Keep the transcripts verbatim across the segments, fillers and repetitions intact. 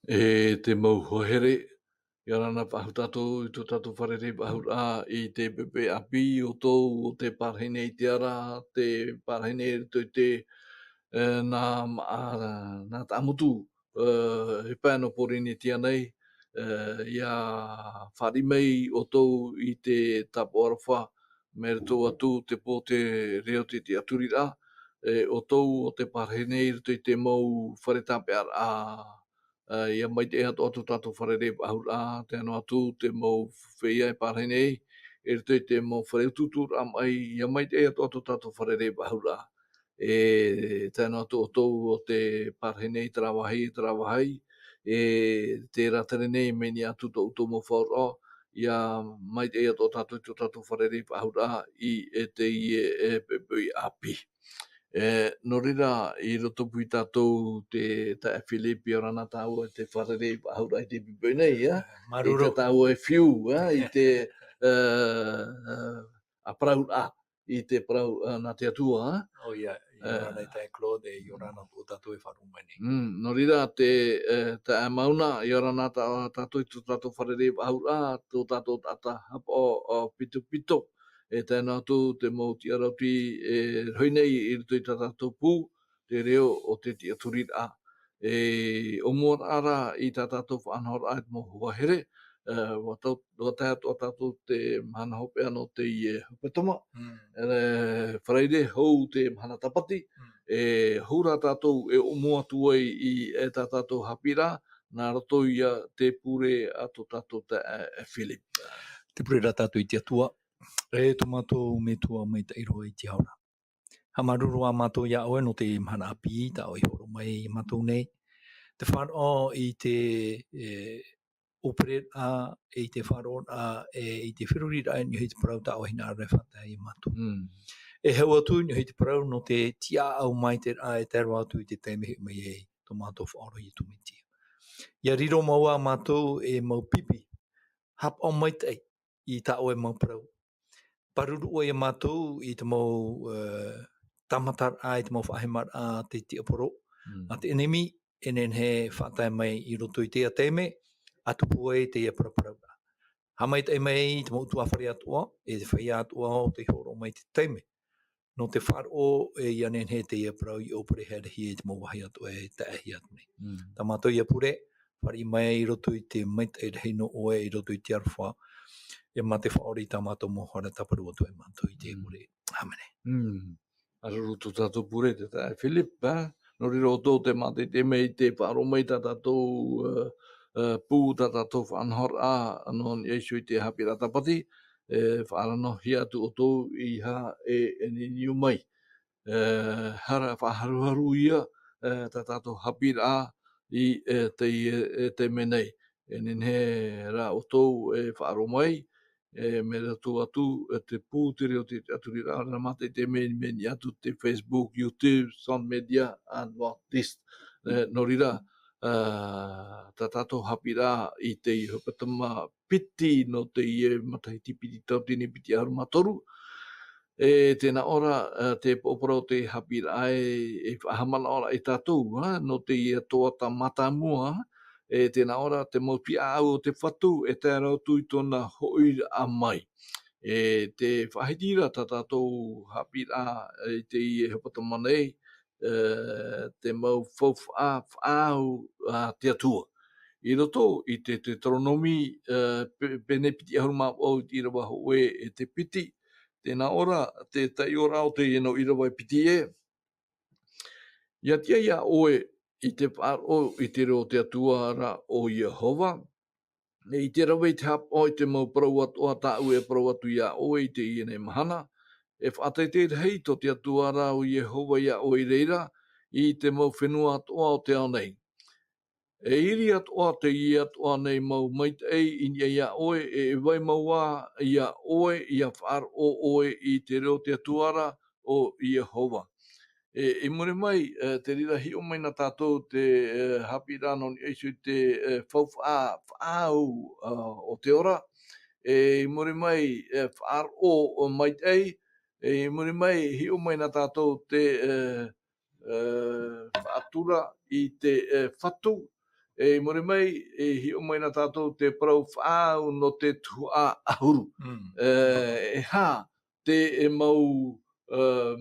E te mau hoa here, ʻia ora na faʻahou tātou i tō tātou fārerei faʻahou ra i te poʻipoʻi ʻāpī, ʻoutou ʻo tē pārahi nei i te ara, tē pārahi nei i roto i te, e, nā, ma-, a, nā Taʻamotu, e, e pae nō Pōrīnetia nei, e, ʻia fāriʻi mai ʻoutou i te tāpaʻo aroha, mai roto atu te pō, te reo, te tiʻaturiraʻa, e, ʻoutou ʻo tē pārahi nei i roto i te mau fare tāpeʻaraʻa, e, ʻia maitaʻi atoʻa tō tātou fārerei faʻahou ra, tae noa atu te mau feiā e pārahi nei, i roto i te mau fare utuuturaʻa maʻi, ʻia maitaʻi atoʻa tō tātou fārerei faʻahou ra. E, tae noa atu ʻoutou ʻo tē pārahi nei terā vāhi, terā vāhi, e, terā tere nei, mai niʻa atu tō ʻoutou mau faʻaroʻo, ʻia maitaʻi atoʻa tātou i tō tātou fārerei faʻahou ra i, e, teie, e, poʻipoʻi ʻāpī. E, nō reira, i roto pū ia tātou te taeaʻe Philip, ʻia ora na tāua i te fārerei faʻahou ra i te poʻipoʻi nei, ā? Māuruuru. I te tāua e fiu, ā, i te, e, e, ā, parau, ā, i te parau, ā, nā te Atua, ā? ʻO ia, ʻia ora na i tae Claude, e, ʻia ora na tō tātou e faʻaroʻo mai nei. Mm, nō reira te, e, taeaʻe Mauna, ʻia ora na tā-, tātou i tō tātou fārerei faʻahou ra, tō tātou taʻata hapaʻo, ā, pitopito, e tae noa atu te mau tiʻarautī e rohi nei i roto i tā tātou pū, te reo ʻo te tiʻaturiraʻa. E, ʻōmua ra i tā tātou faʻanahoraʻa i te mau hoa here, e, ʻua tau-, ʻua tae atoʻa tātou te mahana hopeʻa nō teie hepetoma. Mm. E, Faraire hou te mahana tāpati, mm, e, hou rā tātou e ʻōmua atu ai i, e, tā tātou haʻapiʻiraʻa, nā roto ia te pure a tō tātou taeaʻe, e, Philip. Tē pure ra tātou i te Atua, e tō mātou Metua maitaʻi roa i te ao ra. Haʻamāuruuru ā mātou iā ʻoe nō te mahana ʻāpī, tā ʻoe i hōroʻa mai iā mātou nei. Te faʻaroʻo i te, e, ʻōpereraʻa, e i te faʻaroʻoraʻa, e i te feruriraʻa i niʻa i te parau tā ʻoe e hinaʻaro e faʻatae iā mātou. Mm. E hau atu i niʻa i te parau nō te tiʻaʻau maitaʻi e tae roa atu i te taime e hiʻo mai ai tō mātou Faʻaora ʻo Iesu Mesia. ʻIa riro mau ā mātou ei mau pipi haʻapaʻo maitaʻi i tā ʻoe mau parau. Pāruru ʻoe iā mātou i te mau, e, tāmataraʻa, i te mau faʻahemaraʻa a te tiaporo, mm, a te ʻenemi, e nehenehe e faʻatae mai i roto i teie taime, ʻa tupu ai teie paraparauraʻa. Haʻamaitaʻi mai i te mau ʻutuāfare atoʻa, e te feiā atoʻa ʻo tei hōroʻa mai i te taime. Nō te faʻaroʻo, e, ʻia nehenehe teie parau i ʻōpere haerehia i te mau vāhi atoʻa e tae atu nei. Mm. Tā mātou ia pure, fāriʻi mai i roto i te maitaʻi rahi nō ʻoe, i roto i te aroha, e mā te Faʻaora i tā mātou mau hara. Tāparu atu ai mātou i te, mm, pure. ʻĀmene. Mm. Māuruuru tō tātou pure, te taeaʻe Philip, ā? Nō reira ʻoutou tē mātaʻitaʻi mai i te faʻaroʻo mai tā tātou, ā, ā, pū, tā tātou faʻanahoraʻa, nō niʻa iho i te haʻapiʻiraʻa tāpati, e faʻaroʻohia atu ʻoutou i hea e, e niuniu mai. E, hara, faʻaharuharu ia, e, tā tātou haʻapiʻiraʻa i, e, teie, e, taime nei. E nehenehe rā ʻoutou e faʻaroʻo mai, e, mai roto atu, e, te pū, te reo, te tiʻaturiraʻa, ʻaore rā mātaʻitaʻi mai, mai niʻa atu te Facebook, YouTube, Sound Media Adventist. E, nō reira, ā, tā tātou haʻapiʻiraʻa i te hepetoma piti nō teie matahiti piti tauatini piti ʻahuru mā toru. E tē nā ʻō ra, ā, te poroʻi o te haʻapiʻiraʻa e, e faʻahaʻamanaʻo ra ia tātou, ā, nō teie tuhaʻa mātāmua, e tē nā ʻō ra te mau piʻaʻau o te Fatu e tae roa atu i tōna hoʻiraʻa mai. E tē faʻahiti ra tā tātou haʻapiʻiraʻa i teie hepetoma nei, e, te mau faufaʻa faʻaau a te Atua. I roto i te Teuteronome, e, pe-, pene piti ʻahuru mā vaʻu i te ʻīrava hōʻē e te piti, tē nā ʻō ra te taʻioraʻa o teie nō ʻīrava e piti ē, ʻIa tiʻa iā ʻoe i te faʻaroʻo i te reo o te Atua ra ʻo Iehova, e i te rave i te haʻapaʻo i te mau parau atoʻa tāʻu e parau atu iā ʻoe i teie nei mahana, e faʻateitei rahi tō te Atua ra ʻo Iehova iā ʻoe i reira, i te mau fenua atoʻa o te ao nei. E iri atoʻa teie atoʻa nei mau maitaʻi i niʻa iā ʻoe, e vai mau ā iā ʻoe, ʻia faʻaroʻo ʻoe i te reo o te Atua ra ʻo Iehova. E, i muri mai, e, te reira hiʻo mai na tātou te, e, haʻapiʻiraʻa nō niʻa iho i te, e, faufaʻa faʻaau, a, o te ora. E, i muri mai, e, faʻaroʻo maitaʻi. E, i muri mai, hiʻo mai na tātou te, e, e, faʻatura i te, e, Fatu. E, i muri mai, e hiʻo mai na tātou te parau faʻaau nō te tuhaʻa ʻahuru. Mm. E, e aha te, e mau, e,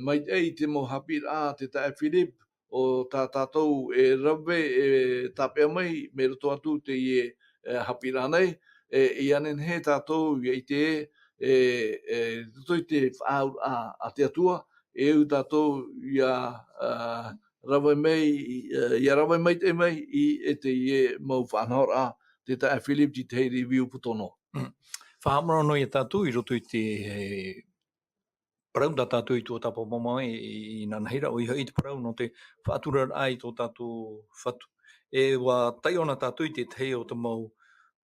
maitaʻi te mau haʻapiʻiraʻa a te taeaʻe Philip, ʻo tā tātou e rave, e tāpeʻa mai, mai roto atu teie, e, haʻapiʻiraʻa nei, e, ʻia nehenehe tātou ʻia ʻite, e, e, roto i te faʻaauraʻa a te Atua, e au tātou ʻia, a, rave mai, e, ʻia rave maitaʻi mai i, e teie mau faʻanahoraʻa, te taeaʻe Philip, te tahi review poto noa. Mm. Faʻahaʻamanaʻo noa ia tātou i roto i te, e, parau tā tātou i tuatāpapa mai i, i, inanahi ra, ʻoia hoʻi te parau nō te faʻaturaraʻa i tō tātou Fatu. E ʻua taiʻo na tātou i te tahi o te mau,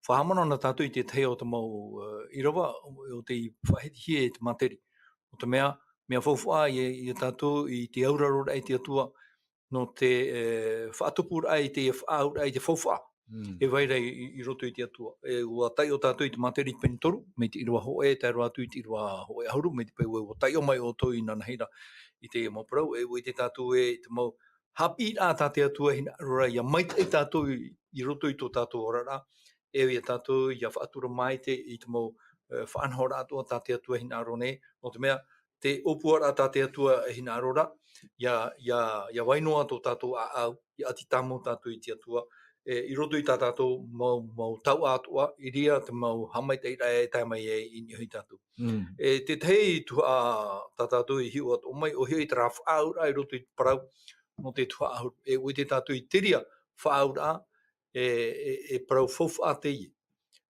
faʻahaʻamanaʻo na tātou i te tahi o te mau, e, ʻīrava, ʻo tei faʻahitihia e te māteri. Nō te mea, mea faufaʻa ia, ia tātou i te auraroraʻa i te Atua, nō te, e, faʻatupuraʻa i te faʻaauraʻa i te faufaʻa. Mm. E vai ra i, i, i roto i te Atua. E ʻua taiʻo tātou i te Māteri pene toru, mai te ʻīrava hōʻē, tae roa atu i te ʻīrava hōʻē ʻahuru, mai te peu ē ʻua taiʻo mai ʻoutou inanahi ra i te mau parau, e ʻua ʻite tātou ē, i te mau haʻapiʻiraʻa tā te Atua e hinaʻaro ra, ʻia maitaʻi tātou i, i roto i tō tātou oraraʻa, e ʻoia tātou ʻia faʻatura maitaʻi i te mau, e, faʻanahoraʻa atoʻa tā te Atua e hinaʻaro nei, nō te mea, te ʻōpuaraʻa tā te Atua e hinaʻaro ra, ʻia, ʻia, ʻia vai noa tō tātou ʻāʻau, ʻia ʻati tāmau tātou i te Atua, e, i roto i tā tātou mau, mau tauʻa atoʻa, i reira te mau haʻamaitaʻiraʻa e tae mai ai i niʻa iho ia tātou. Mm. E, te tahi tuhaʻa tā tātou i hiʻo atoʻa mai, ʻoia hoʻi terā faʻaauraʻa i roto i te parau, nō te tuhaʻa ʻahuru. E, ʻua ʻite tātou i terā faʻaauraʻa, e, e, e parau faufaʻa teie.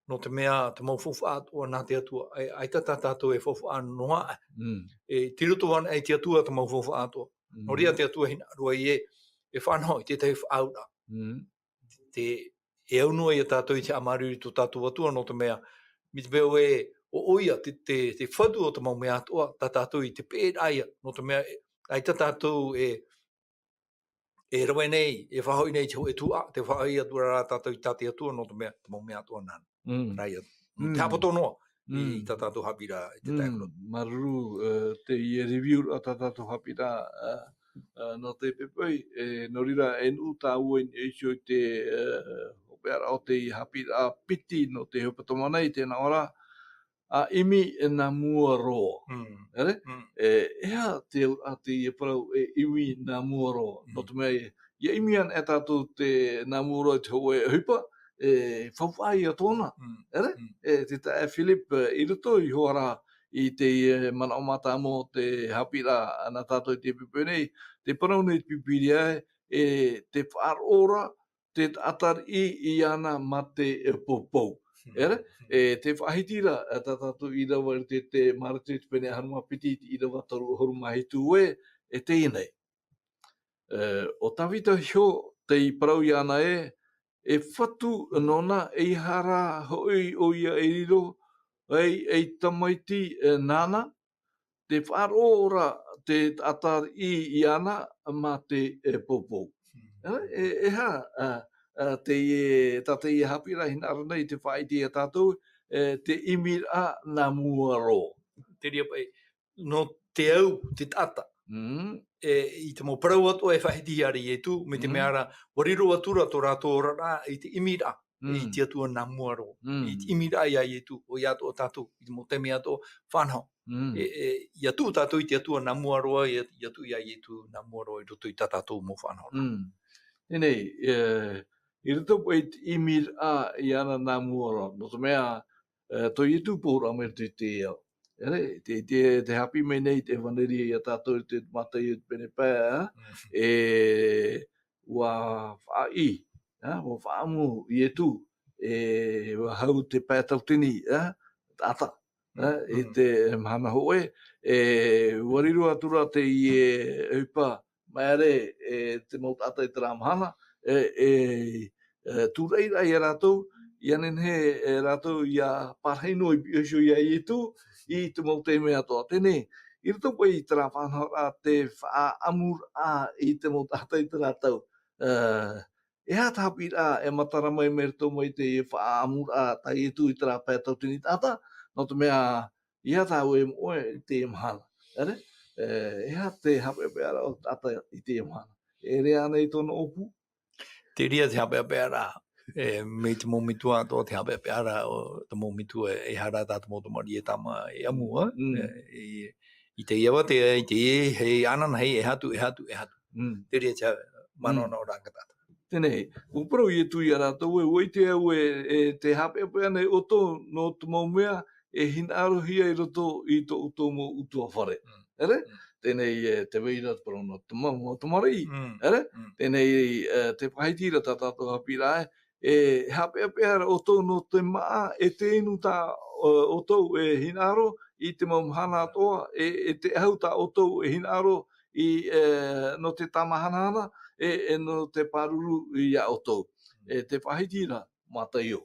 Nō te mea, te mau faufaʻa atoʻa nā te Atua, e, ʻaita tā tātou e faufaʻa noa aʻe. Mm. E, tei roto anaʻe i te Atua te mau faufaʻa atoʻa. Mm. Nō reira te Atua e hinaʻaro ai ē, e faʻanaho i te tahi faʻaauraʻa. Mm. Te, e au noa ia tātou i te haʻamāuruuru i tō tātou Atua, nō te mea, mai te peu ē, ʻo, ʻoia, te, te, te Fatu o te mau mea atoʻa, tā tātou i te peʻeraʻa ia, nō te mea, e, ʻaita tātou e, e rave nei, e faʻahoʻi nei i te hōʻē tuhaʻa, tē faʻahoʻi atu ra tātou i tā te Atua, nō te mea, te mau mea atoʻa nāna. Mm. Rā ia. Mm. Te haʻapoto noa, i, mm, i tā tātou haʻapiʻiraʻa, i te taeaʻe Fatu. Mm. Māuruuru, e, teie review a tā tātou haʻapiʻiraʻa, e, e, nō te poʻipoʻi, e, nō reira e nuʻu tāua i niʻa iho i te, e, hopeʻaraʻa o te haʻapiʻiraʻa piti nō te hepetoma nei, tē nā ʻō ra, ʻa ʻimi nā mua roa. Mm. ʻEre? Mm. E, e aha te, a teie parau e ʻimi nā mua roa. Nō, mm, te mea, ʻia ʻimi anaʻe tātou te nā mua roa i te hōʻē ʻohipa, e faufaʻa ia tōna. Mm. ʻEre? Mm. E, te taeaʻe Philip, e, i roto iho ā ra i te, e, manaʻo mātāmua o te haʻapiʻiraʻa nā tātou i teie poʻipoʻi nei, tē parau nei te Pīpīria ē, e te faʻaroʻo ra, te taʻata riʻi iāna mā te, e, poupou. Hmm. ʻEre? Hmm. E, tē faʻahiti ra, e, tā tātou ʻīrava i te, te Mareko te pene ʻahuru mā piti, te ʻīrava toru ʻahuru mā hitu ē, e teie nei. E, ʻo Tavita iho, tei parau iāna ē, e Fatu nōna, ʻeiaha rā hoʻi ʻoia e riro, ei, ei tamaiti, e, nāna, tē faʻaroʻo ra te taʻata riʻi iāna mā te, e, poupou. Hmm. E, e, e aha, a, a, teie, tā teie haʻapiʻiraʻa e hinaʻaro nei tē faʻaʻite ia tātou, e, te ʻimiraʻa nā mua roa. Terā paʻi, nō te au, te taʻata. Mm. E, i te mau parau atoʻa e faʻahiti ra Ietu, mai te, mm, mea ra, ʻua riro atu ra tō rātou oraraʻa i te ʻimiraʻa. Mm. I te Atua nā mua roa. Mm. I te ʻimiraʻa iā Ietu, ʻoia atoʻa tātou, i te mau taime atoʻa, faʻanaho. Mm. E, e, ʻia tuʻu tātou i te Atua nā mua roa, ʻia, ʻia tuʻu iā Ietu nā mua roa i roto i tā tātou mau faʻanahoraʻa. Mm. Teie nei, e, i roto paʻi i te ʻimiraʻa iāna nā mua roa. Nō te mea, e, tō Ietu pauroa mai roto i te ao. ʻEre, te, te, tē haʻapiʻi mai nei te ʻevaneria ia tātou i te Mataio te pene pae, mm, e, ʻua faʻaʻī, ā, ʻua faʻaʻamu Ietu, e, ʻua hau te pae tautini, ā, taʻata, ā, mm, i, mm, te mahana hōʻē, e, ʻua riro atu ra teie ʻohipa, māere, e, te mau taʻata i terā mahana, e, e, e, tūraʻi ra ia rātou, ʻia nehenehe, e, rātou ʻia parahi noa i piʻi iho iā Ietu, i te mau taime atoʻa. Teie nei, i roto paʻi i terā faʻanahoraʻa te faʻaʻamuraʻa i te mau taʻata i terā tau. E, e aha te haʻapiʻiraʻa e matara mai mai roto mai i te faʻaʻamuraʻa tā Ietu i terā pae tautini taʻata, nō te mea, e aha tāʻu e moʻe i teie mahana. ʻEre? E, e aha te haʻapeʻapeʻaraʻa o te taʻata i teie mahana. E ʻere ānei tōna ʻōpū? Terā te haʻapeʻapeʻaraʻa. E, mai te mau metua atoʻa te haʻapeʻapeʻa ra, ʻo te mau metua e, e hara tā te mau tamariʻi e tāmā e ʻamu, ā? Mm. E, i, i teie ʻāvaʻe, i teie, hei ʻānānahi, e aha atu, e aha atu, e aha atu. Mm. Te reira te manaʻo, mm, nō rātou tātou. Teie, ʻua parau Ietu ia rātou ē, ʻua ʻite au ē, e tē haʻapeʻapeʻa nei ʻoutou nō te mau mea e hinaʻarohia i roto i tō ʻoutou mau ʻutuāfare. Mm. ʻEre? Mm. Teie, e, tē vai ra te parau nō te mau, mau tamariʻi. Mm. ʻEre? Mm. Teie, e, tē faʻahiti ra tā tātou haʻapiʻiraʻa ē, e haʻapeʻapeʻa ra ʻoutou nō te māʻa, e tē inu tā, e, ʻoutou e hinaʻaro i te mau mahana atoʻa, e, e tē ʻahu tā ʻoutou e hinaʻaro i, e, nō te tāmahanahana, e, e nō te pāruru ia ʻoutou. E tē faʻahiti ra, Mātaio.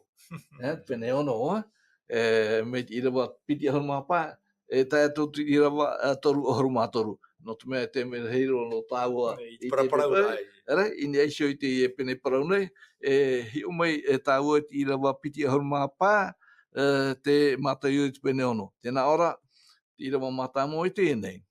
E, pene ono, ā? E, mai te ʻīrava piti ʻahuru mā pae, e tae atu i te ʻīrava, e, toru ʻahuru mā toru. Nō te mea e te mea hei roa nō tāua i te parau ra, ʻere, i niʻa iho i teie pene parau nei, e hiʻo mai, e tāua i te ʻīrava piti ʻahuru mā pae, e, te Mātaio i te pene ono. Tē nā ʻō ra, te ʻīrava mātāmua ʻoia teie nei.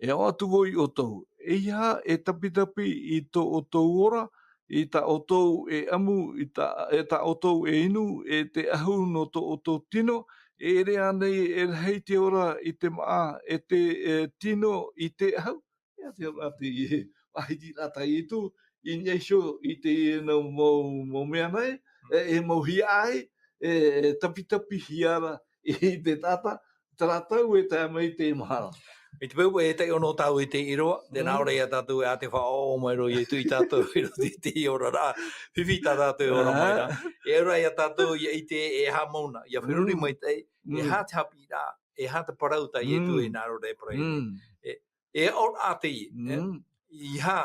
E aʻo atu vau ia ʻoutou, eiaha e tapitapi i tō ʻoutou ora, i tā ʻoutou e ʻamu, i tā, e tā ʻoutou e inu, e te ʻahu nō tō ʻoutou tino, e ʻere ānei e rahi te ora i te māʻa, e te, e tino i te ʻahu? E te ora te, e faʻahiti ra tā Ietu, i niʻa iho i teie nā mau, mau mea nei, e, e mau hiaʻai, e, e tapitapihia ra i te taʻata, terā tau e tae mai i teie mahana. I te peu e taiʻo noa tāua i te ʻīrava, tē nā ʻō ra ia tātou ē, ʻa tē faʻaʻoʻo mai roa Ietu ia tātou i roto i te oraraʻa, fifi tā tātou e ora mai ra. E ʻaore ra ia tātou ʻia ʻite e aha mau na, ʻia feruri maitaʻi, e aha te haʻapiʻiraʻa, e aha te parau tā Ietu e nā ʻō ra e parau. E, e aʻoraʻa teie, e, eiaha,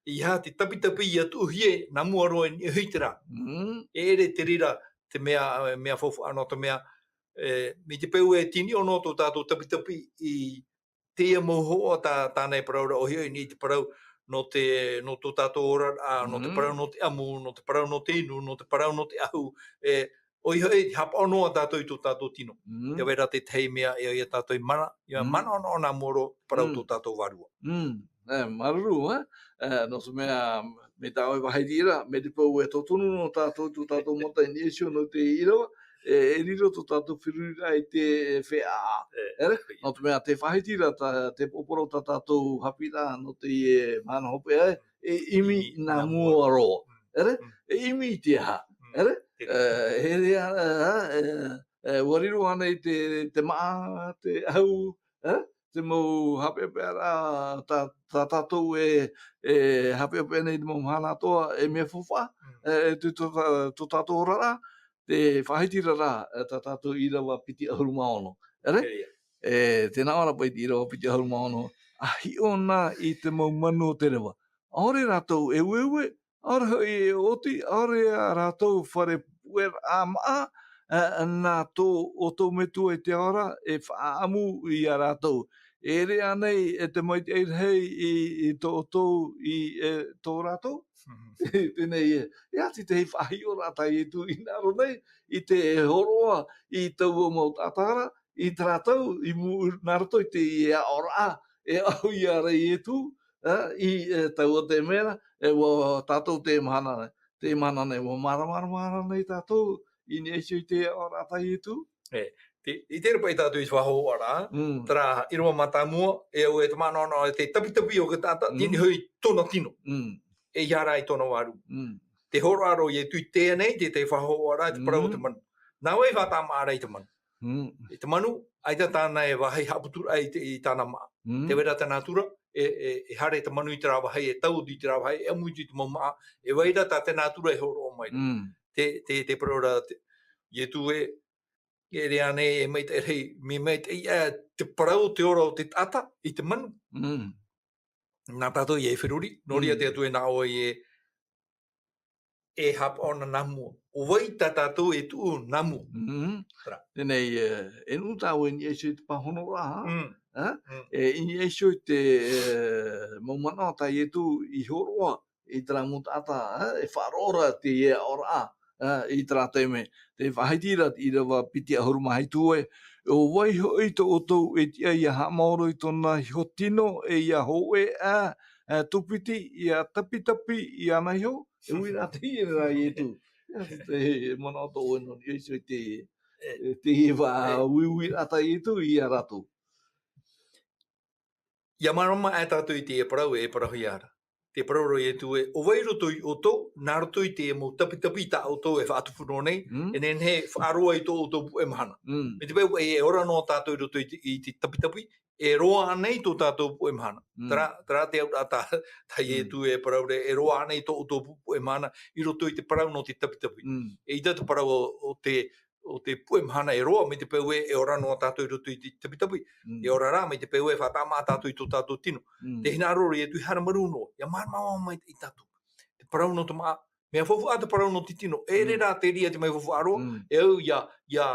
eiaha te tapitapi ʻia tuʻuhia nā mua roa i niʻa iho i terā. E ʻere te reira te mea, mea faufaʻa nō te mea, e, i te peu e tiniʻo noa tō tātou tapitapi i teie mau hōhoʻa tā, tāna e parau ra, ʻoia hoʻi i te parau nō te, nō tō tātou oraraʻa, nō te parau nō te ʻamu, nō te parau nō te inu, nō te parau nō te ʻahu, e, ʻoia hoʻi, haʻapaʻo noa tātou i tō tātou tino. Tē vai ra te tahi mea e ʻoia tātou i mana, ʻia manaʻonaʻo nā mua roa, parau tō tātou vārua. E, māuruuru, e? E, nō te mea, mai tā ʻoe e faʻahiti ra, mai te peu e totonu noa tātou, tō tātou mata i niʻa iho nō te ʻīrava, e, e riro tō tātou feruriraʻa i te feiā. ʻEre? Nō te mea, tē faʻahiti ra, tā, te poroʻi tā tātou haʻapiʻiraʻa nō teie mahana hopeʻa, e, e ʻimi nā mua roa. ʻEre? E ʻimi i te aha. ʻEre? E, e, e, e, e, ʻua riro ānei te, te māʻa, te ʻahu, e? Te mau haʻapeʻapeʻaraʻa, tā, tā tātou e, e haʻapeʻapeʻa nei i te mau mahana atoʻa, e mea faufaʻa, e, e tō, tō, tō tātou oraraʻa, tē faʻahiti ra ra, e, tā tātou ʻīrava piti ʻahuru mā ono. ʻEre? E, tē nā ʻō ra paʻi te ʻīrava piti ʻahuru mā ono, ʻa hiʻo na i te mau manu o te reva. ʻAore rātou e ueue, ʻaore hoʻi e ʻoti, ʻaore ā rātou fare puʻeraʻa māʻa, e, nā tō ʻoutou Metua i te ao ra, e faʻaʻamu ia rātou. E ʻere ānei e te maitaʻi rahi i, i tō ʻoutou, i, e, tō rātou? Teie, e, e aha te tahi faʻahiʻoraʻa tā Ietu i hinaʻaro nei, i te hōroʻa i taua mau taʻata ra, i terā tau, i mū-, nā roto i te, i aʻoraʻa, e ʻahu ia ra Ietu, e, i, e, taua te mea ra, e, ʻua tātou te mahana nei, te mahana nei, ʻua māramarama ra nei tātou, i niʻa iho i te aʻoraʻa tā Ietu. E, te, i te reira paʻi tātou i te faʻahōhoʻaraʻa, terā ʻīrava mātāmua, e au e te manaʻonaʻo, e te tapitapi o te taʻata, tini hoʻi tōna tino. E ia rā i tōna vārua. Te hōroʻa roa Ietu i teie nei, te, te faʻahōhoʻaraʻa, te parau o te manu. Nā vai e faʻatāmāʻa ra i te manu. I te manu, ʻaita tāna e vāhi haʻaputuraʻa i te, i tāna māʻa. Tē vai ra te nātura, e, e, e haere te manu i terā vāhi, e tau i terā vāhi, e ʻamu i te mau māʻa, e vai ra tā te nātura e hōroʻa mai ra. Te, te, te parau ra, te, Ietu e, e ʻere ānei, e maitaʻi rahi, mea maitaʻi, e, te parau, te ora o te taʻata, i te manu. Nā tātou ia e feruri, nō reira te Atua e nā ʻō e, e haʻapaʻo na nā mua. ʻO vai tā tātou e tuʻu nā mua. Terā. Teie, e, e nuʻu tāua i niʻa iho i te pāhonoraʻa, e? E, i niʻa iho i te, e, mau manaʻo tā Ietu i hōroʻa i terā mau taʻata, e, e faʻaroʻo ra teie aʻoraʻa, e, i terā taime. Tē faʻahiti ra te ʻīrava piti ʻahuru mā hitu ē, ʻo vai hoʻi tō ʻoutou e tiʻa ʻia haʻamaoro i tōna iho tino, e ʻia hōʻē ā, e, tūpiti, ʻia tapitapi iāna iho, e ui rā teie ra Ietu. Te manaʻo tō ʻoe nō niʻa iho i te, e, te iva uiuiraʻa tā Ietu ia rātou. Ia mārama aʻe tātou i te parau e parauhia ra. Te parau ra Ietu ē, ʻo vai roto ia ʻoutou, nā roto i te mau tapitapi tā ʻoutou e faʻatupu noa nei, Mm. e nehenehe e faʻaroa i tō ʻoutou puʻe mahana. Mm. Mai te peu ē, e ora noa tātou i roto i te, i te tapitapi, e roa ānei tō tātou puʻe mahana. Mm. Terā, terā te auraʻa tā, tā Mm. Ietu e parau ra, e roa ānei tō ʻoutou pu-, puʻe mahana, i roto i te parau nō te tapitapi. Mm. E ʻita te parau o, o te, o te puʻe mahana e roa, mai te peu ē, e ora noa tātou i roto i te tapitapi. Mm. E ora rā, mai te peu ē, e faʻatāmā tātou i tō tātou tino. Mm. Te hinaʻaro ra Ietu e haere marū noa, ia mārama mai i tātou. Te parau nō te māʻa, mea faufaʻa te parau nō te tino, e ʻere Mm. rā te reira te mea faufaʻa roa, Mm. e au ia, ia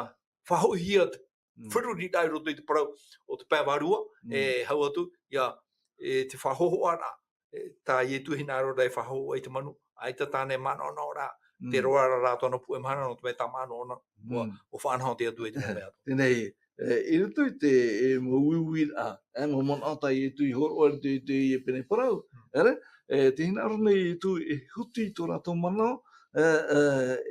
faʻahoʻihia te Mm. feruriraʻa i roto i te parau o te pae vārua, Mm. e hau atu, ia, e te faʻahōhoʻaraʻa, e, tā Ietu e hinaʻaro ra e faʻahōhoʻa i te manu, ʻaita tāna e manaʻonaʻo ra, te Mm. roa ra rā tōna puʻe mahana, nō te mea tāmā noa ʻōna, ʻua, Mm. ʻua faʻanaho te Atua i te mau mea atoʻa. Teie nei, e, i roto i te, e, mau uiuiraʻa, e, mau manaʻo tā Ietu i hōroʻa i roto i te, i te pene parau, Mm. ʻere? E, te hinaʻaro nei Ietu e huti i tō rātou manaʻo, e, e,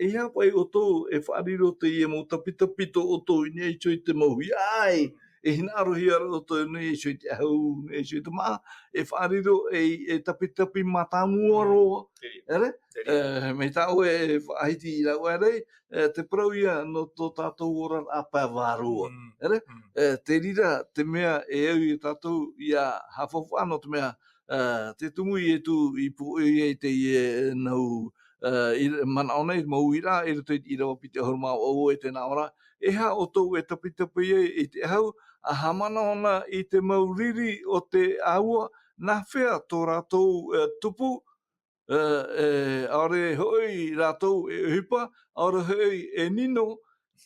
e aha paʻi ʻoutou e faʻariro teie mau tapitapi tō ʻoutou i niʻa iho i te mau hui, ʻae, e hinaʻarohia ra ʻoutou i niʻa iho i te ʻahu, niʻa iho i te māʻa, e faʻariro ei, e tapitapi mātāmua Mm. roa, Teie. ʻere? Teie. E, mai tā ʻoe e faʻahiti i rāua nei, e, te parau ia nō tō tātou oraraʻa pae vārua, Mm. ʻere? Mm. E, te reira te mea e au ia tātou ia haʻafaufaʻa nō te mea, e, te tumu Ietu i pūʻoʻi ai teie nau, e, i, manaʻo nei, mau uiraʻa, i roto i te ʻīrava piti ʻahuru mā vaʻu ē, tē nā ʻō ra, e aha ʻoutou e tapitapi ai i te ʻahu, ʻa haʻamanaʻo na i te mau riri o te ʻāua, nā hea tō rātou, e, tupu, e, e, ʻaore hoʻi rātou e ʻohipa, ʻaore hoʻi e nino,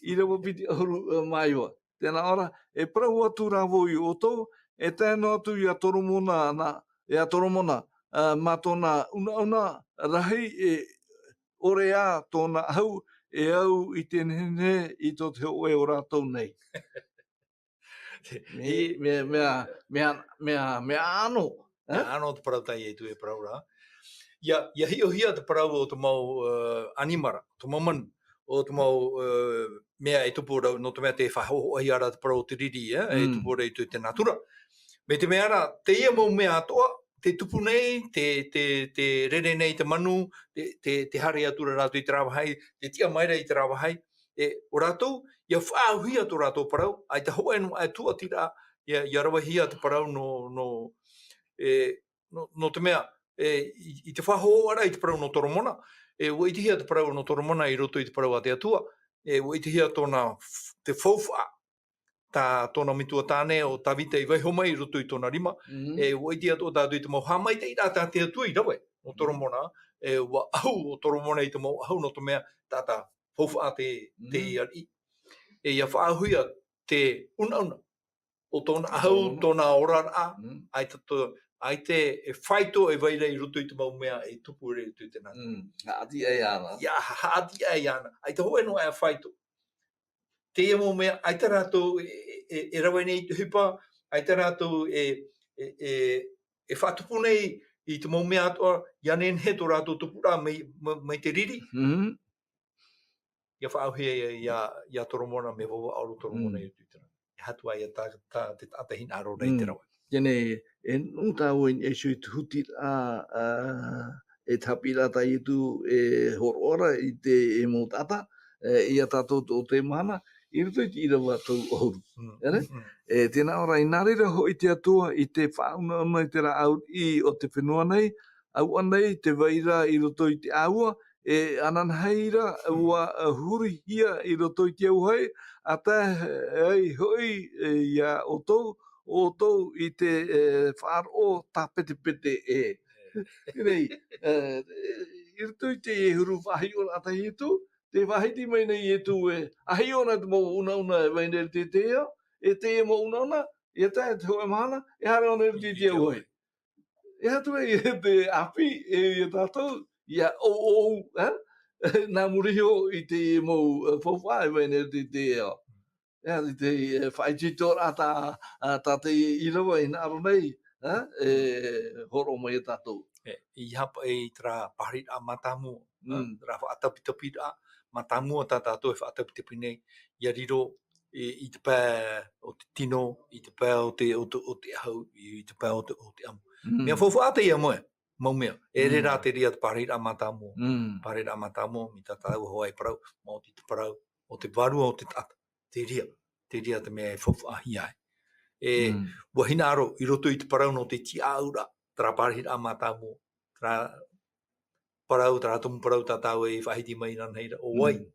ʻīrava piti ʻahuru, e, mā iva. Tē nā ʻō ra, e parau atu rā vau ia ʻoutou, e tae noa atu ia Toromona na, ia Toromona, e, mā tōna unauna rahi e ʻore ā tōna ʻahu, e au i te nehenehe i tō te hōʻē o rātou nei. Mea, I mea, mea, mea, mea, mea ʻano, e? Mea ʻano te parau tā Ietu e parau ra. Ia, ia hiʻohia te parau o te mau, e, ʻanimara, te mau manu, o te mau, e, mea e tupu ra, nō te mea tē faʻahōhoʻahia ra te parau o te riri, e, e Mm. tupu ra i te, te natura. Mai te mea ra, teie mau mea atoʻa, tē tupu nei, tē, tē, tē rere nei te manu, tē, tē, tē haere atu ra rātou i terā vāhi, tē tiʻa mai ra i terā vāhi, e, ʻo rātou, ia faʻaauhia tō rātou parau, ʻaita hōʻē noa aʻe tūʻatiraʻa, ia, ia ravehia te parau nō, nō, e, nō, nō te mea, e, i, i te faʻahōhoʻaraʻa i te parau nō Toromona, e, ʻua ʻitehia te parau nō Toromona i roto i te parau a te Atua, e, ʻua ʻitehia tōna f-, te faufaʻa, tā tōna metua tāne ʻo Tavita i vaiiho mai i roto i tōna rima, Mm. e, ʻua ʻite atoʻa tātou i te mau haʻamaitaʻiraʻa tā te Atua i rave, nō Mm. Toromona, e, ʻua ʻahu ʻo Toromona i te mau ʻahu nō te mea taʻata faufaʻa te, te Mm. ariʻi. E, ia faʻaauhia te unauna o tōna ʻahu, Toromona. Tōna oraraʻa, Mm. ʻaita tō, ʻaita e faito e vai ra i roto i te mau mea e tupu ra i roto i te natura. Mm. Haʻati ai ana. Ia, ha-, haʻati ai ana. ʻAita hōʻē noa aʻe faito. Teie mau mea, ʻaita rātou e, e, e, e rave nei i te ʻohipa, ʻaita rātou e, e, e, e faʻatupu nei i te mau mea atoʻa, ia nehenehe tō rātou tupuraʻa mai, mai, mai te riri. Mhm. Ia faʻaauhia ia, ia, ia Toromona, mea vavaʻa ʻōrua Toromona Mm. i roto i te rave. E aha atu ā ia tā, tā te taʻata hinaʻaro ra i te Mm. rave. Teie nei, e nuʻu tāua i niʻa iho i te hutiraʻa, ā, e te haʻapiʻiraʻa tā Ietu e hōroʻa ra i te, e mau taʻata, e, ia tātou tō te mahana, i roto i te ʻīrava toru ʻahuru. Mm, ʻEre? mm, mm. E, tē nā ʻō ra, i nā reira hoʻi te Atua i te faʻaunauna i te rāʻau riʻi o te fenua nei, ʻaua nei te vai ra i roto i te ʻāua, e ananahi ra, Mm. ʻua, ā, hurihia i roto i te auahi, ʻa tae ai hoʻi, e, ia ʻoutou, ʻoutou i te, e, faʻaroʻo tāpetepete ē. Nei, e, i roto i te huru faʻahiʻoraʻa tā Ietu, tē faʻahiti mai nei Ietu ē, ʻa hiʻo na te mau unauna e vai nei i te ao, e teie mau unauna, ia tae te hōʻē mahana, e haere ʻōna i roto i te auahi. E aha atu ai te ʻāpī, e, ia tātou, ia ʻouʻou, e? Nā muri iho i te mau, e, faufaʻa e vai nei i te, te ao. E aha i te, e, faʻaitoitoraʻa tā, ā, tā te ʻīrava i hinaʻaro nei, e? E hōroʻa mai ia tātou. E, i hapa, e, i terā pahariraʻa mātāmua, Mm. Rā faʻatapitapiraʻa mātāmua tā tātou e faʻatapitapi nei, ʻia riro i, i te pae o te tino, i te pae o te, o te, o te ʻahu, i, i te pae o te, o te ʻamu. Mm. Mea faufaʻa teie mau, mau mea. E Mm. reira te reira te pārahiraʻa mātāmua. Mm. Pārahiraʻa mātāmua, mai tā tāua hoʻi parau, maoti te parau, o te vārua o te taʻata. Te reira, te reira te mea e faufaʻahia ai. E, Mm. ʻua hinaʻaro, i roto i te parau nō te tiʻaʻauraʻa, terā pārahiraʻa mātāmua, terā parau, terā tumu parau tā tāua e faʻahiti mai i nānahi ra, ʻo vai? Mm.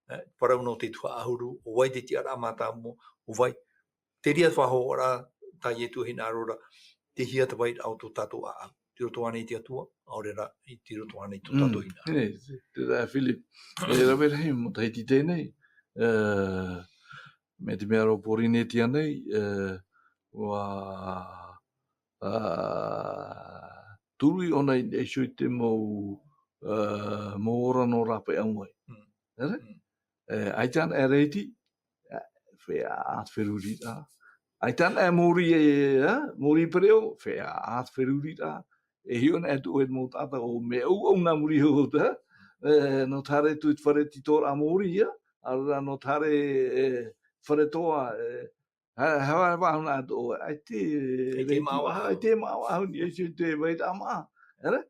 E, parau nō te tuhaʻa ʻahuru, ʻo vai te tiʻaraʻa mātāmua, ʻo vai? Te reira te faʻahoʻiraʻa, tā Ietu e hinaʻaro ra, tei hea te vairaʻa o tō tātou ʻāʻau. Tei roto ānei i te Atua, ʻaore rā, i tei roto ānei i tō Mm. tātou hinaʻaro. Teie, te, te, Philip. E rave rahi matahiti teie nei, e, mai te mea rā Pōrīnetia nei, e, ʻua, a, turu ʻōna i niʻa iho i te mau, e, mau ora nō rāpae ʻāmui. Mm. ʻEre? Mm. E, ʻaita anaʻe e rēti, e, feiā ʻā te feruriraʻa. ʻAita anaʻe e mōrī, e, e, mōrī pereʻoʻo, feiā ʻā te feruriraʻa. E hiʻo anaʻe atu ʻoe i te mau taʻata ʻo mea ʻauʻau nā muri iho, e, nō te haere atu i te fare tītoraʻa mōrī, ʻaore rā nō te haere, e, fare toa, e, ha, ha, ha, ʻaita, ʻaita e rēti, māʻa, ʻaita e māʻa, ʻaita e vairaʻa māʻa, ʻere?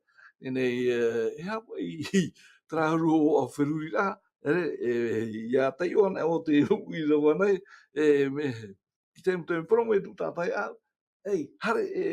Teie nei, e, e aha paʻi terā huru o feruriraʻa, ʻere? E, ʻia taiʻo anaʻe ʻo te uʻi rava nei, e, mea, i te, te parau mai tō tātou ʻāʻau, ei, haere, e,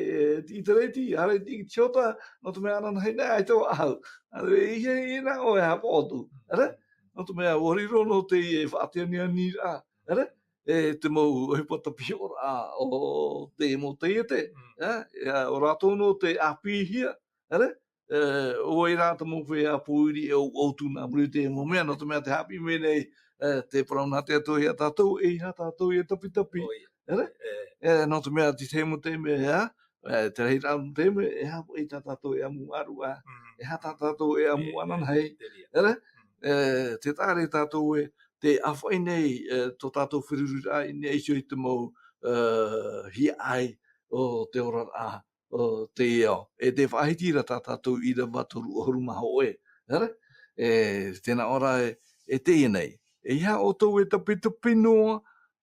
i te rēti, haere i te tiota, nō te mea ananahi nei, ʻaita vau ʻaʻau. ʻAita e, e, e, nā ʻoe e haʻapaʻo atu, ʻere? Nō te mea, ʻua riro nō te, e, faʻateanianiraʻa, ʻere? E, te mau ʻohipa tāpiʻiraʻa o te mau taiete, Mm. e, e, ʻo rātou nō tē ʻāpīhia, ʻere? E, ʻo vai rā te mau feiā pōiri e ʻauʻau atu nā muri i te mau mea, nō te mea tē haʻapiʻi mai nei, e, te parau nā te Atua ia tātou, ʻeiaha tātou e tapitapi. ʻOia. ʻEre? E. E, nō te mea, te tahi mau taime, ā, e, te rahiraʻa mau taime, e aha paʻi tā tātou e ʻamu ʻāruʻa, Mm. e aha tā tātou e ʻamu E, e, ananahi. te reira. ʻEre? Mm. E, tē taʻa ra tātou ē, tē ʻāfaʻi nei, e, tō tātou feruriraʻa i niʻa iho i te mau, e, hiaʻai o te oraraʻa o teie ao. E tē faʻahiti ra tā tātou ʻīrava toru ʻahuru mā hōʻē. ʻEre? E, tē nā ʻō ra ē, e teie nei. ʻEiaha ʻoutou e tapitapi noa,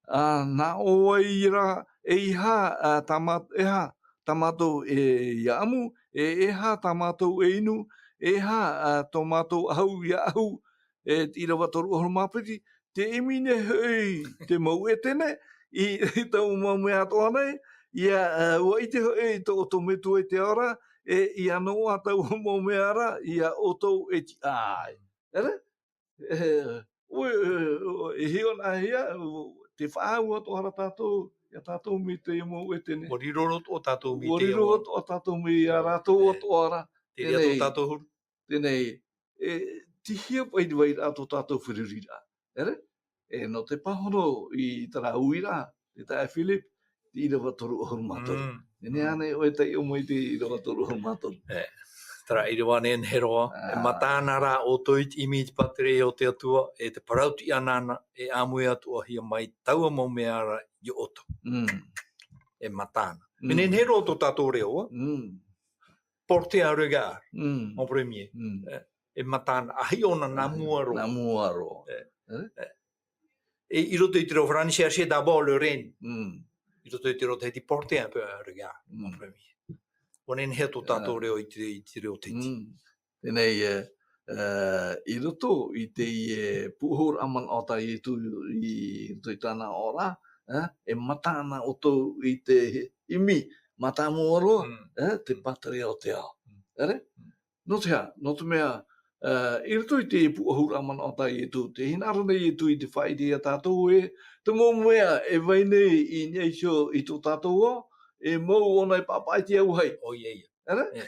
ā, nā ʻō ai ra, ʻeiaha, ā, tā mā-, ʻeiaha tā mātou e ʻia ʻamu, e, ʻeiaha tā mātou e inu, ʻeiaha, ā, tō mātou ʻahu ʻia ʻahu, e te ʻīrava toru ʻahuru mā piti, tē ʻimi nei hoʻi te mau ʻētene, i, i taua mau mea atoʻa nei, ʻia, ā, ʻua ʻite hoʻi tō, tō Metua i te ao ra, e, ʻia noaʻa taua mau mea ra, ia ʻoutou e tiʻa ai. ʻEre? E, ʻoe, e, e hiʻo anaʻe ia, ʻo, tē faʻaau atoʻa ra tātou, ia tātou mai te mau ʻētene. ʻUa riro roa atoʻa tātou mai te mau. ʻUa riro atoʻa tātou mai ia rātou atoʻa ra. E, te reira tō tātou huru. Teie nei, e, tei hea paʻi te vairaʻa tō tātou feruriraʻa. ʻEre? E, nō te pāhono i terā uiraʻa, te taeaʻe Philip, te ʻīrava toru ʻahuru mā toru. Mm. E nehenehe ānei ʻoe e taiʻo mai te ʻīrava toru ʻahuru mā toru? E, terā ʻīrava nehenehe roa, e Ā. matāna rā ʻoutou i te ʻimi i te pātireia o te Atua, e te parau tiʻa nāna, e ʻāmui atoʻahia mai taua mau mea ra ia ʻoutou. Mm. E matāna. Mm. E nehenehe roa tō tātou reo, ā? Mm. Porter un regard, Mm. en premier. Mm. E, e matāna, ʻa hiʻo ʻōna nā mua roa. Nā mua roa. E, E? e. E, i roto i te reo Faranse, chercher d'abord le renne. Mm. I roto i te reo Tahiti, porter un peu un regard, en Mm. premier. ʻUa nehenehe tō tātou Ā. reo i te, i te reo Tahiti. Mm. Teie nei, e, e, i roto i te, e, pūʻohuraʻa manaʻo tā Ietu i roto i tāna aʻoraʻa, e, e matāna ʻoutou i te ʻimi mātāmua roa, Mm. e, te pātireia o te ao. Mm. ʻEre? Mm. Nō te aha, nō te mea, e, i roto i te pūʻohuraʻa manaʻo tā Ietu, tē hinaʻaro nei Ietu i te faʻaʻite ia tātou ē, te mau mea e vai nei i niʻa iho i tō tātou ao, e mau ʻōna e paʻapaʻa i te auahi. ʻOia ia. ʻEre? E.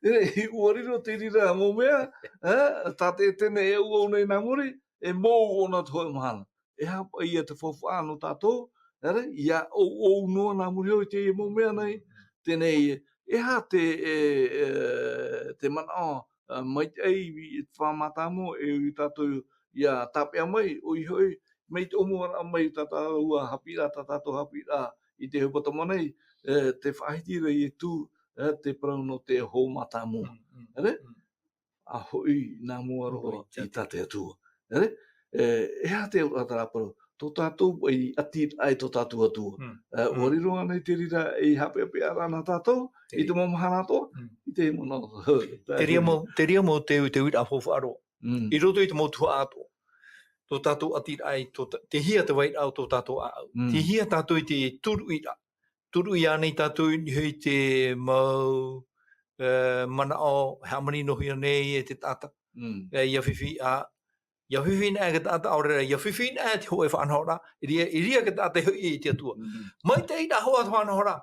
E, ʻua riro te reira mau mea, e, tā te ʻētene e ʻauʻau nei nā muri, e mau ʻōna te hōʻē mahana. E aha paʻi ia te faufaʻa nō tātou, ʻere, ʻia ʻauʻau noa nā muri iho i te mau mea nei, teie nei, e aha te, e, e, te manaʻo, e, maitaʻi i te faʻamātāmua e ui tātou ʻia tāpeʻa mai, ʻoia hoʻi, mai te ʻōmuaraʻa mai tā tāua haʻapiʻiraʻa, tā tātou haʻapiʻiraʻa i te hepetoma nei, e, tē faʻahiti ra Ietu, e, te parau nō te hōmātāmua. Mm, mm, ʻEre? mm. a hoʻi nā mua roa i tā te Atua. Nē reira? E, e aha te auraʻa terā parau? Tō tātou ʻati ai tō tātou Atua. Mm. E, ʻua riro ānei te reira ei haʻapeʻapeʻa ra nā tātou, i te mau mahana atoʻa, i te mau, te reira mau, te reira mau te, te uiraʻa faufaʻa roa. Mm. I roto i te mau tuhaʻa atoʻa. Tō tātou ʻati ai, tō ta-, tei hea te vairaʻa o tō tātou ʻāʻau. Mm. Tei hea tātou i te turuʻiraʻa. Turuʻi ānei tātou i niʻa i te mau, e, manaʻo, e hāmanihia nei e te taʻata. Mm. E, ʻia fifi, ā, ʻia fifi na e te taʻata, ʻaore rā, ʻia fifi na e te hōʻē faʻanahoraʻa, i reira, i reira te taʻata e hoʻi i te Atua. Mm. Maitaʻi rā hoʻi te faʻanahoraʻa,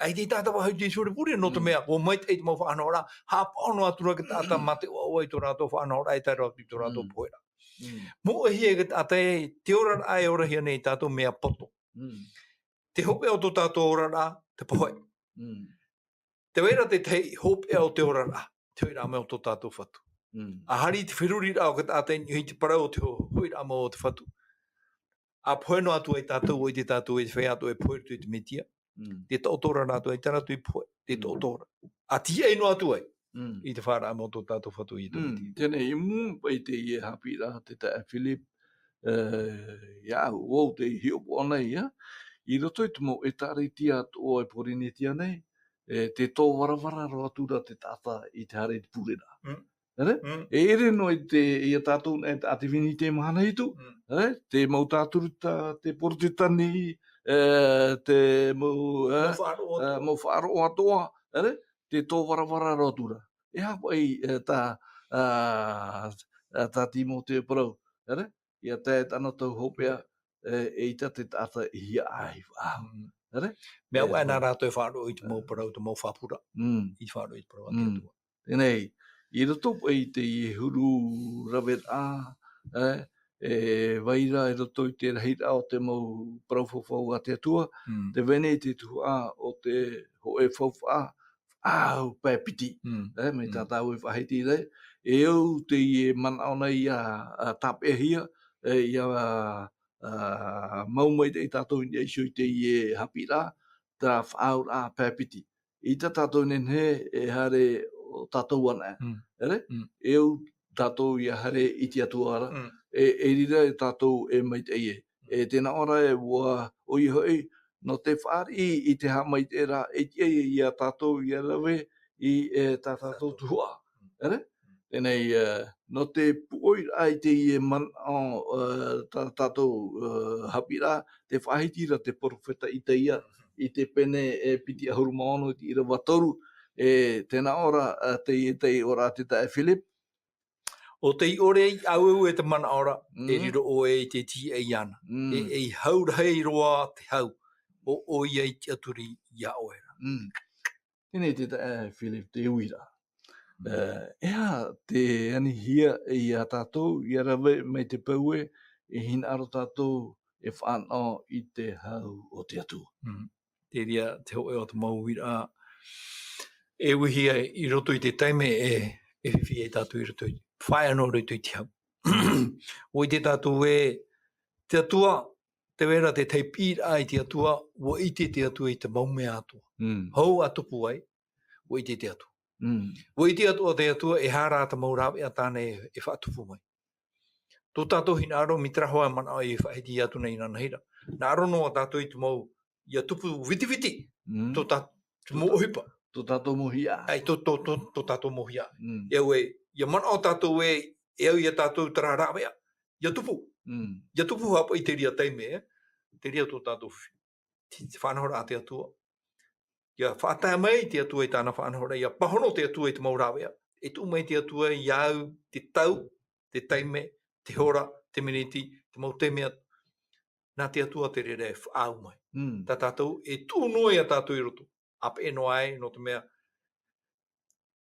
ʻaita e taʻata faʻahiti i te huripure, nō te mea, ʻua maitaʻi te mau faʻanahoraʻa, haʻapaʻo noa atu ra te taʻata mā te ʻoaʻoa i tō rātou faʻanahoraʻa, e tae roa atu i tō rātou pohe ra. Mm. Moʻehia e te taʻata e, te oraraʻa e orahia nei tātou mea poto. Mm. Te hopeʻa o tō tātou oraraʻa, te pohe. Mm. Tē vai ra te tahi hopeʻa o te oraraʻa, te hoʻiraʻa mai o tō tātou Fatu. Mm. ʻA haere i te feruriraʻa o te taʻata i niʻa i te parau o te ho-, hoʻiraʻa mai o te Fatu. ʻA pohe noa atu ai tātou, ʻua ʻite tātou e te feiā atoʻa e pohe i roto i te Metia. Mm. Tē taʻoto ra rātou, ʻaita rātou i pohe, tē taʻoto ra. ʻA tīaʻi noa atu ai, mm, i te faʻaroʻo mai o tō tātou Fatu ʻo Iesu Metia. Mm. Teie nei, i mua paʻi i teie haʻapiʻiraʻa a te taeaʻe Philip, e, ia au, ʻo tei hiʻopoʻa nei, ā, i roto i te mau ʻētāretia atoʻa i Pōrīnetia nei, e, tē tōvaravara roa atu ra te taʻata i te haere i te pureraʻa. Mm. Nē reira? Mm. E ʻere noa i te, ia tātou nei, ā te Vini i te mahana hitu, mm, nē reira? Te mau tāturu, tā te Porotetani, e, te mau, e, mau faʻaroʻo, e, atoʻa, mau faʻaroʻo atoʻa, nē reira? Tē tōvaravara roa atu ra. E aha paʻi, e, tā, ā, ā, tā Timoteo e parau, nē reira? ʻIa tae tāna tau hopeʻa, e, eʻita te taʻata i hiaʻai faʻahou. Mm. Nē reira? Mea, e, au aʻe nā rātou e faʻaroʻo i te mau parau, te mau faʻapura. Mm. I te faʻaroʻo i te parau a te Atua. Teie nei, i roto paʻi i teie huru raveraʻa, e, e vai ra i roto i te rahiraʻa o te mau parau faufaʻa a te Atua, mm, tē vai nei te tuhaʻa o te hōʻē faufaʻa, faʻahou pae piti. Mm. E, mai tā tāua e faʻahiti ra, e au teie manaʻo nei ʻia, ā, tāpeʻahia, e, ʻia, ā, mau maitaʻi tātou i niʻa iho i teie haʻapiʻiraʻa, terā faʻahouraʻa pae piti. ʻEita tātou e nehenehe e haere ʻo tātou anaʻe. Mm. Nē reira? Mm. E au tātou ʻia haere i te Atua ra. Mm. E, e reira e tātou e maitaʻi ē. E tē nā ʻō ra ē, ʻua, ʻoia hoʻi, nō te fāriʻi i te haʻamaitaʻiraʻa, e tiʻa ia tātou ʻia rave i, e, tā tātou tuhaʻa. Nē reira? Teie nei, e, nō te pūʻoiraʻa i teie manaʻo, e, tā tātou, e, haʻapiʻiraʻa, tē faʻahiti ra te peropheta Isaia, i te pene, e, piti ʻahuru mā ono, i te ʻīrava toru, e, tē nā ʻō ra, e, teie, teie ʻōraʻa a te taeaʻe Philip. ʻO tei ʻore i ʻāueue te manaʻo ra, e, mm, riro ʻoe i te tīaʻi iāna. Mm. E, e hau rahi roa te hau, ʻo, ʻoia i tiʻaturi iā ʻoe ra. Mm. Teie nei te taeaʻe Philip te uiraʻa. Mm. E, e aha te anihia ia tātou, ʻia rave mai te peu ē, e hinaʻaro tātou e fānaʻo i te hau o te Atua. Mm. Te reira te hōʻē o te mau uiraʻa e uihia i roto i te taime e, e fifi ai tātou i roto i, fānaʻo i roto i te hau. ʻUa ʻite tātou ē, te Atua, tē vai ra te tahi piʻiraʻa i te Atua, ʻua ʻite te Atua i te mau mea atoʻa. Mm. Hou ʻa tupu ai, ʻua ʻite te Atua. Mm. ʻUa ʻite atoʻa te Atua, e aha rā te mau rāveʻa tāna e, e faʻatupu mai. Tō tātou hinaʻaro, mai terā hoʻi manaʻo i faʻahiti atu nei inanahi ra. Nā ʻō noa tātou i te mau, ʻia tupu vitiviti, mm, tō tā-, te mau ʻohipa. Tō tātou mau hiaʻai. ʻAe, tō, tō, tō, tō tātou mau hiaʻai. Mm. E au ē, ʻia manaʻo tātou ē, e au ia tātou terā rāveʻa, ʻia tupu. Mm. ʻIa tupu hoʻi i te reira taime, e, te reira tō tātou fi-, te, te faʻanahoraʻa a te Atua. ʻIa faʻatae mai te Atua i tāna faʻanahoraʻa, ʻia pāhono te Atua i te mau rāveʻa. E tuʻu mai te Atua iā ʻu te tau, te taime, te hora, te miniti, te mau taime atu. Nā te Atua te reira e faʻaau mai. Mm. Tā tātou, e tuʻu noa ia tātou i roto. ʻA peʻe noa ai, nō te mea,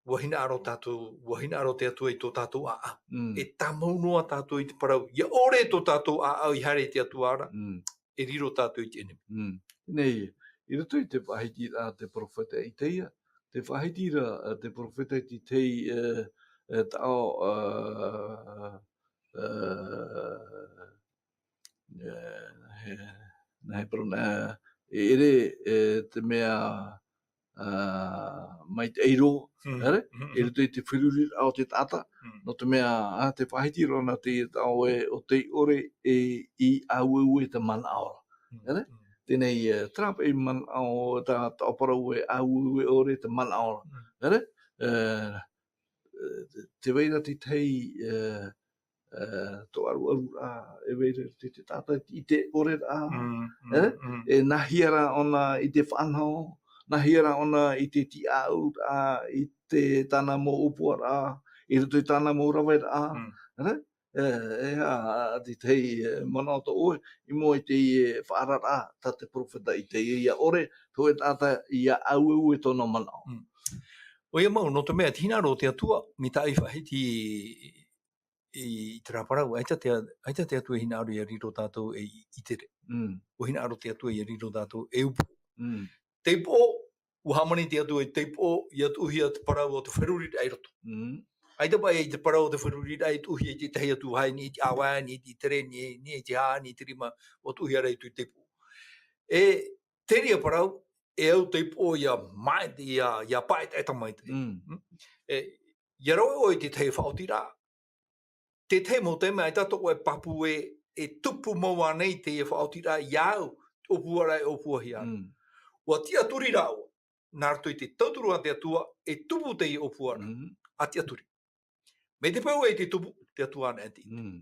ʻua hinaʻaro tātou, ʻua hinaʻaro te Atua i tō tātou ʻāʻau. Mm. E tāmau noa tātou i te parau, ʻia ʻore tō tātou ʻāʻau i haere i te Atua ra, mm, e riro tātou i te ʻenemi. Mm. Nei, i roto i te faʻahitiraʻa a te peropheta Isaia, te faʻahitiraʻa a te peropheta i te tahi, e, e, taʻo, e, e, e, nā he, nā he parau nā, e ʻere, e, te mea, ā, maitaʻi roa, Mm. ʻere? Mm, mm. I roto i te feruriraʻa o te taʻata, Mm. nō te mea, ā, tē faʻahiti roa na te taʻata ē, ʻo tei ʻore e, i ʻāueue te manaʻo ra. Mm, ʻere? Mm. Teie nei, ē, terā paʻi manaʻo, tā, tā parau ē ʻāueue ʻore te manaʻo ra. Mm. ʻEre? Ē, ē, tē vai ra te tahi, ē, ē, tō ʻaruʻaruraʻa, e vai ra te, te taʻata i te ʻore ra, Mm, mm, ʻere? mm. E nāhea rā ʻōna i te faʻanaho, nāhea rā ʻōna i te tiʻaʻauraʻa, i te tāna mau ʻōpuaraʻa, i roto i tāna mau raveraʻa, Mm. ʻere? E, e aha te tahi, e, manaʻo tō ʻoe, i mua i te, e, faʻaararaʻa tā te peropheta ʻĪtaia, ʻia ʻore, tō te taʻata ʻia ʻāueue tōna manaʻo. Mm. ʻOia mau, nō te mea, te hinaʻaro o te Atua, mai tā ʻoe i faʻahiti i, i te parau, ʻaita te, ʻaita te Atua e hinaʻaro ʻia riro tātou ei ʻitere. Mm. ʻUa hinaʻaro te Atua ʻia riro tātou ei upoʻo. Mm. Te upoʻo, ʻua hāmani te Atua i te upoʻo, ʻia tuʻuhia te parau o te feruriraʻa i roto. Mm. ʻAita paʻi te parau o te feruriraʻa i tuʻuhia i te tahi atu vāhi, nī i te ʻāvae, nī i te ʻitere, nī, nī i te hā, nī i te rima, ʻua tuʻuhia ra i te upoʻo. E, terā parau, e au te upoʻo ʻia maʻi, ʻia, ʻia paʻetaʻeta maitaʻi. Mm. Mm? E, ʻia rave ʻoe i te tahi faʻaotiraʻa. Te tahi mau taime ʻaita tō ʻoe pāpū ē, e tupu mau ānei teie faʻaotiraʻa iā au, ʻōpuaraʻa e ʻōpuahia. Mm. ʻUa tiʻaturi rā ʻoe, nā roto i te tauturu a te Atua, e tupu teie ʻōpuaraʻa. Mm. ʻA tiʻaturi. Mai te peu ē tē tupu, te Atua anaʻe tei ʻite. Mm.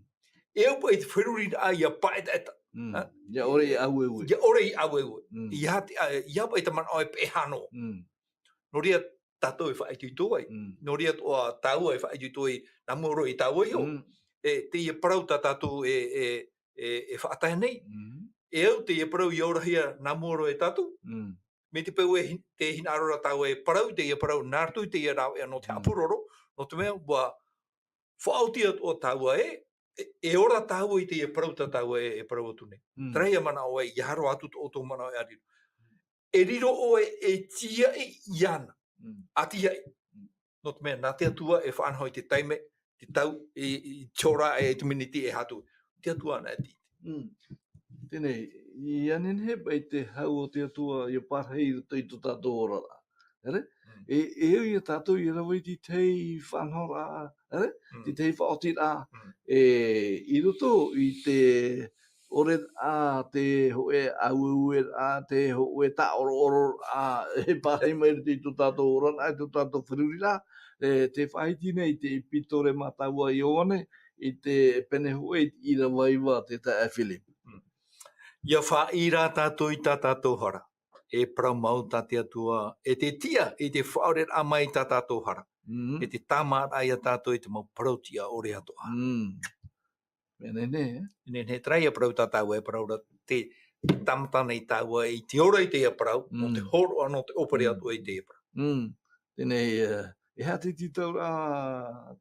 E au paʻi te feruriraʻa ʻia paʻetaʻeta. Mm. Ha? ʻIa ʻore i ʻāueue. ʻIa ʻore i ʻāueue. Mm. ʻEiaha te, ʻa, ʻeiaha paʻi te manaʻo e peʻe hānō. Mm. Nō reira tātou e faʻaitoito ai. Mm. Nō reira tō, ā, tāua e faʻaitoito ai, nā mua roa e tāua iho. Mm. E, teie parau tā tātou e, e, e, e faʻatae nei. Mm. E au teie parau ʻia orahia nā mua roa e tātou. Mm. Mai te peu ē hi-, tē hinaʻaro ra tāua e parau i teie parau, nā roto i teie rāveʻa nō te Mm. haʻapuroro, nō te mea, ʻua faʻaoti atoʻa tāua ē, e, e ora tāua i teie parau tā tāua e, e parau atu nei. Mm. Terā ia manaʻo ē, ʻia haro atu tō ʻoutou manaʻo e ʻariro. E riro ʻoe e tīaʻi iāna. Mm. ʻA tīaʻi. Mm. Nō te mea, nā te Atua e faʻanaho i te taime, te tau, i, i te hora, e te miniti e aha atu. Te Atua anaʻe tei ʻite. Mm. Teie nei, ʻia nehenehe paʻi te hau o te Atua ʻia parahi i roto i tō tātou oraraʻa. ʻEre? Mm. E, e au ia tātou ʻia rave i te tahi faʻanahoraʻa, ʻere? Mm. Te tahi faʻaotiraʻa. Mm. E, i roto i te ʻoreraʻa, te hōʻē ʻāueueraʻa, te hōʻē tāʻoroʻororaʻa, e parahi mai i roto i tō tātou oraraʻa, i tō tātou feruriraʻa, e, tē faʻahiti nei te ʻepitore mātāmua a Ioane, i te pene hōʻē, i te ʻīrava iva, te taeaʻe Filipi. Mm. ʻIa faʻaʻī rā tātou i tā tātou hara. E parau mau tā te Atua, e te tiʻa, i te faʻaoreraʻa mai i tā tātou hara. Mm. E te tāmāraʻa ia tātou i te mau parau tiʻa ʻore atoʻa. Mm. Mea nehenehe, e? Nehenehe, terā ia parau tā tāua e parau ra, te tāmata nei tāua i te ora i teie parau, nō te Mm. hōroʻa, nō te ʻōpere Mm. atoʻa i teie parau. Mm. Teie nei, e, e aha te tītauraʻa,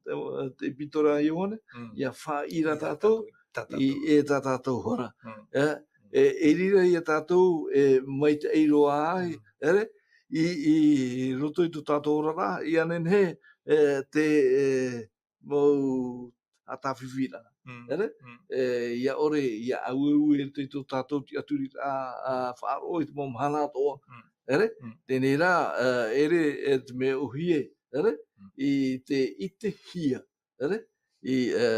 te, te ʻepitore a Ioane, Mm. ʻia faʻaʻī rā tātou, tā tātou. I, e tā tātou hara. Mm. E, Mm. e, e riro ia tātou, e maitaʻi roa ai, Mm. ʻere? I, i roto i tō tātou oraraʻa, ʻia nehenehe, e, te, e, mau ʻātāfifiraʻa. Mm. ʻEre? Mm. E, ʻia ʻore, ʻia ʻāueue i roto i tō tātou tiʻaturiraʻa, ā, faʻaroʻo i te mau mahana atoʻa. Mm. ʻEre? Mm. Teie rā, ā, ʻere, e te mea ʻōhie, ʻere? Mm. I te ʻitehia, ʻere? I, ā,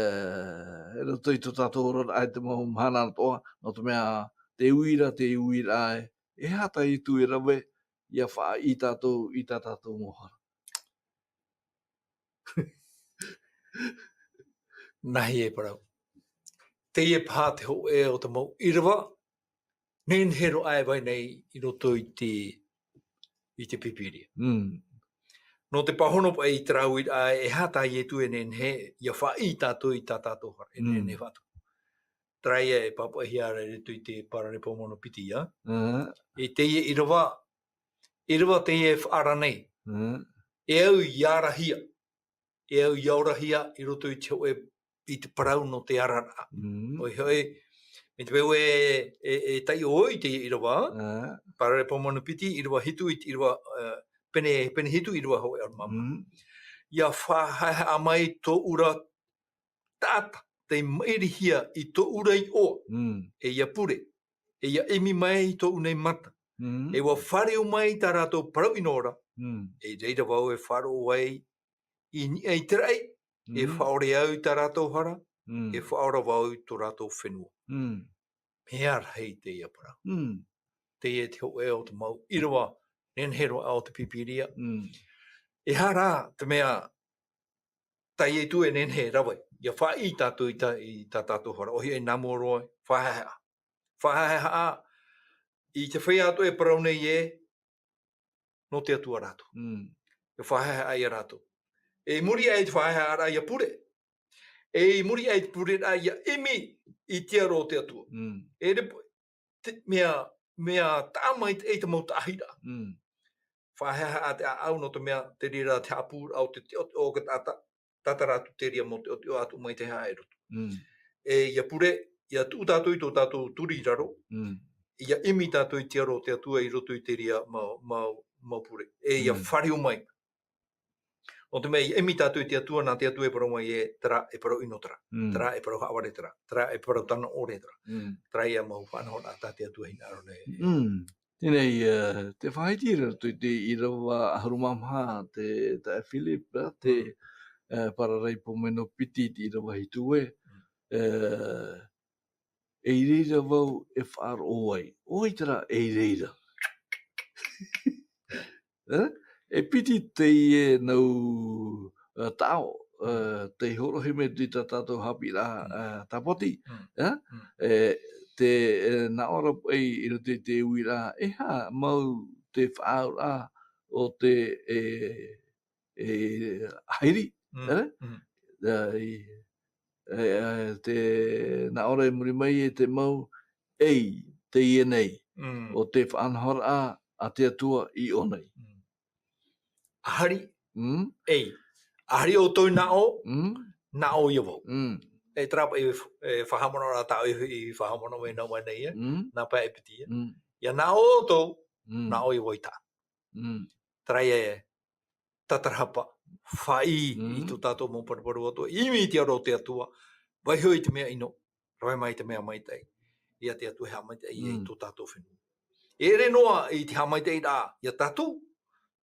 i roto i tō tātou oraraʻa i te mau mahana atoʻa, nō te mea, te uira, te uira, e, e aha tā Ietu e rave, ʻia faʻaʻī tātou i tā tātou mau hara. Nāhea e parau. Teie paha te hōʻē o te mau ʻīrava, nehenehe roa e vai nei i roto i te, i te Pīpīria. Mm. Nō te pāhono paʻi i terā uiraʻa, e aha tā Ietu e nehenehe, ʻia faʻaʻī tātou i tā tātou hara, e Mm. nehenehe faʻatupu. Terā ia e pāpaʻihia ra i roto i te Paralepo mono piti, ā. Mm. I teie ʻīrava, ʻīrava teie e faʻaara nei. Mm. E au ʻia arahia. E au ʻia orahia i roto i te hōʻē, i te parau nō te araraʻa. Mm. ʻOia hoʻi, mai te peu ē, e, e taiʻo ʻoe i teie ʻīrava, Mm. Paralepo mono piti, ʻīrava hitu i te ʻīrava, ā, pene, pene hitu ʻīrava hōʻē ʻahuru mā maha. Mm. ʻIa faʻahaʻehaʻa mai tōʻu ra taʻata, tei maʻirihia i tōʻu ra iʻoa, Mm. e ʻia pure, e ʻia ʻimi mai i tōʻu nei mata, Mm. E ʻua fāriu mai tā rātou parau ʻino ra. Mm. I reira vau e faʻaroʻo ai i niʻa i te raʻi, e Mm. faʻaʻore au i tā rātou hara, Mm. e faʻaora vau i tō rātou fenua. Mm. Mea rahi teie parau. Mm. Teie te hōʻē o te mau ʻīrava nehenehe roa o te Pīpīria. Mm. E aha rā te mea tā Ietu e nehenehe e rave, ʻia faʻaʻī tātou i tā, i tā tātou hara, ʻoia hoʻi nā mua roa, faʻahaʻehaʻa. Faʻahaʻehaʻa i te feiā atoʻa e parau nei ē, nō te Atua rātou. Mm. E faʻahaʻehaʻa ia rātou. E i muri aʻe i te faʻahaʻehaʻa ra ʻia pure. E i muri aʻe i te pure ra ʻia ʻimi i te aro o te Atua. Mm. E re-, te, mea, mea taʻa mai te, i te mau taʻahiraʻa. Mm. Faʻahaʻehaʻa te ʻāʻau nō te mea, te reira te haʻapūraʻa o te, o, o te taʻata, tātara atu te reira mau teʻoteʻo atu mai te haʻa e roto. Mm. E, ʻia pure, ʻia tuʻu tātou i tō tātou turi i raro, Mm. ʻia ʻimi tātou i te aro o te Atua i roto i te reira mau, mau, mau pure. E, ʻia Mm. fāriu mai. Nō te mea, ʻia ʻimi tātou i te Atua, nā te Atua e parau mai ē, terā e parau ʻino terā. Mm. Terā e parau haʻavare terā. Terā e parau tano ʻore terā. Mm. Terā ia mau faʻanahoraʻa tā te Atua e hinaʻaro nei. Mm. Teie nei, eh, te faʻahiti ra i te ʻīrava ʻahuru mā maha, te, taeaʻe Philip, eh, te, Mm. eh, Pararai Pōmeno piti i te ʻīrava hitu ē. Mm. Eh, e i reira vau e faʻaroʻo ai. ʻOia terā e i reira. Eh? E piti teie nau, eh, taʻo, eh, tei hōroʻahia mai i tā tātou haʻapiʻiraʻa, Mm. eh, tāpati, Mm. eh? Mm. E, te, eh, naʻo ra paʻi i roto i te uiraʻa, e aha mau te faʻaauraʻa o te, e, e, ʻāhiri, Mm. eh? Mm. Ia, i, e, e, te, naʻo ra i muri mai e te mau, ei, teie nei, Mm. o te faʻanahoraʻa a te Atua i ʻō nei. Mm. ʻĀhiri, Mm. ei. ʻĀhiri ʻoutou i naʻo, Mm. naʻo ia vau. Mm. E terā paʻi e f-, e faʻahaʻamanaʻo ra tāʻu i, i faʻahaʻamanaʻo mai nā mai nei, eh? Mm. Nā pae e piti, eh? Mm. ʻIa naʻo ʻoutou, Mm. naʻo ia vau i taʻa. Mm. Terā ia e tatarahapa, faʻaʻī i Mm. tō tātou mau paruparu atoʻa, ʻimi i te aro o te Atua, vaiiho i te mea ʻino, rave mai te mea maitaʻi, ia te Atua e haʻamaitaʻi ai Mm. tō tātou fenua. E ʻere noa i te haʻamaitaʻiraʻa, ia tātou,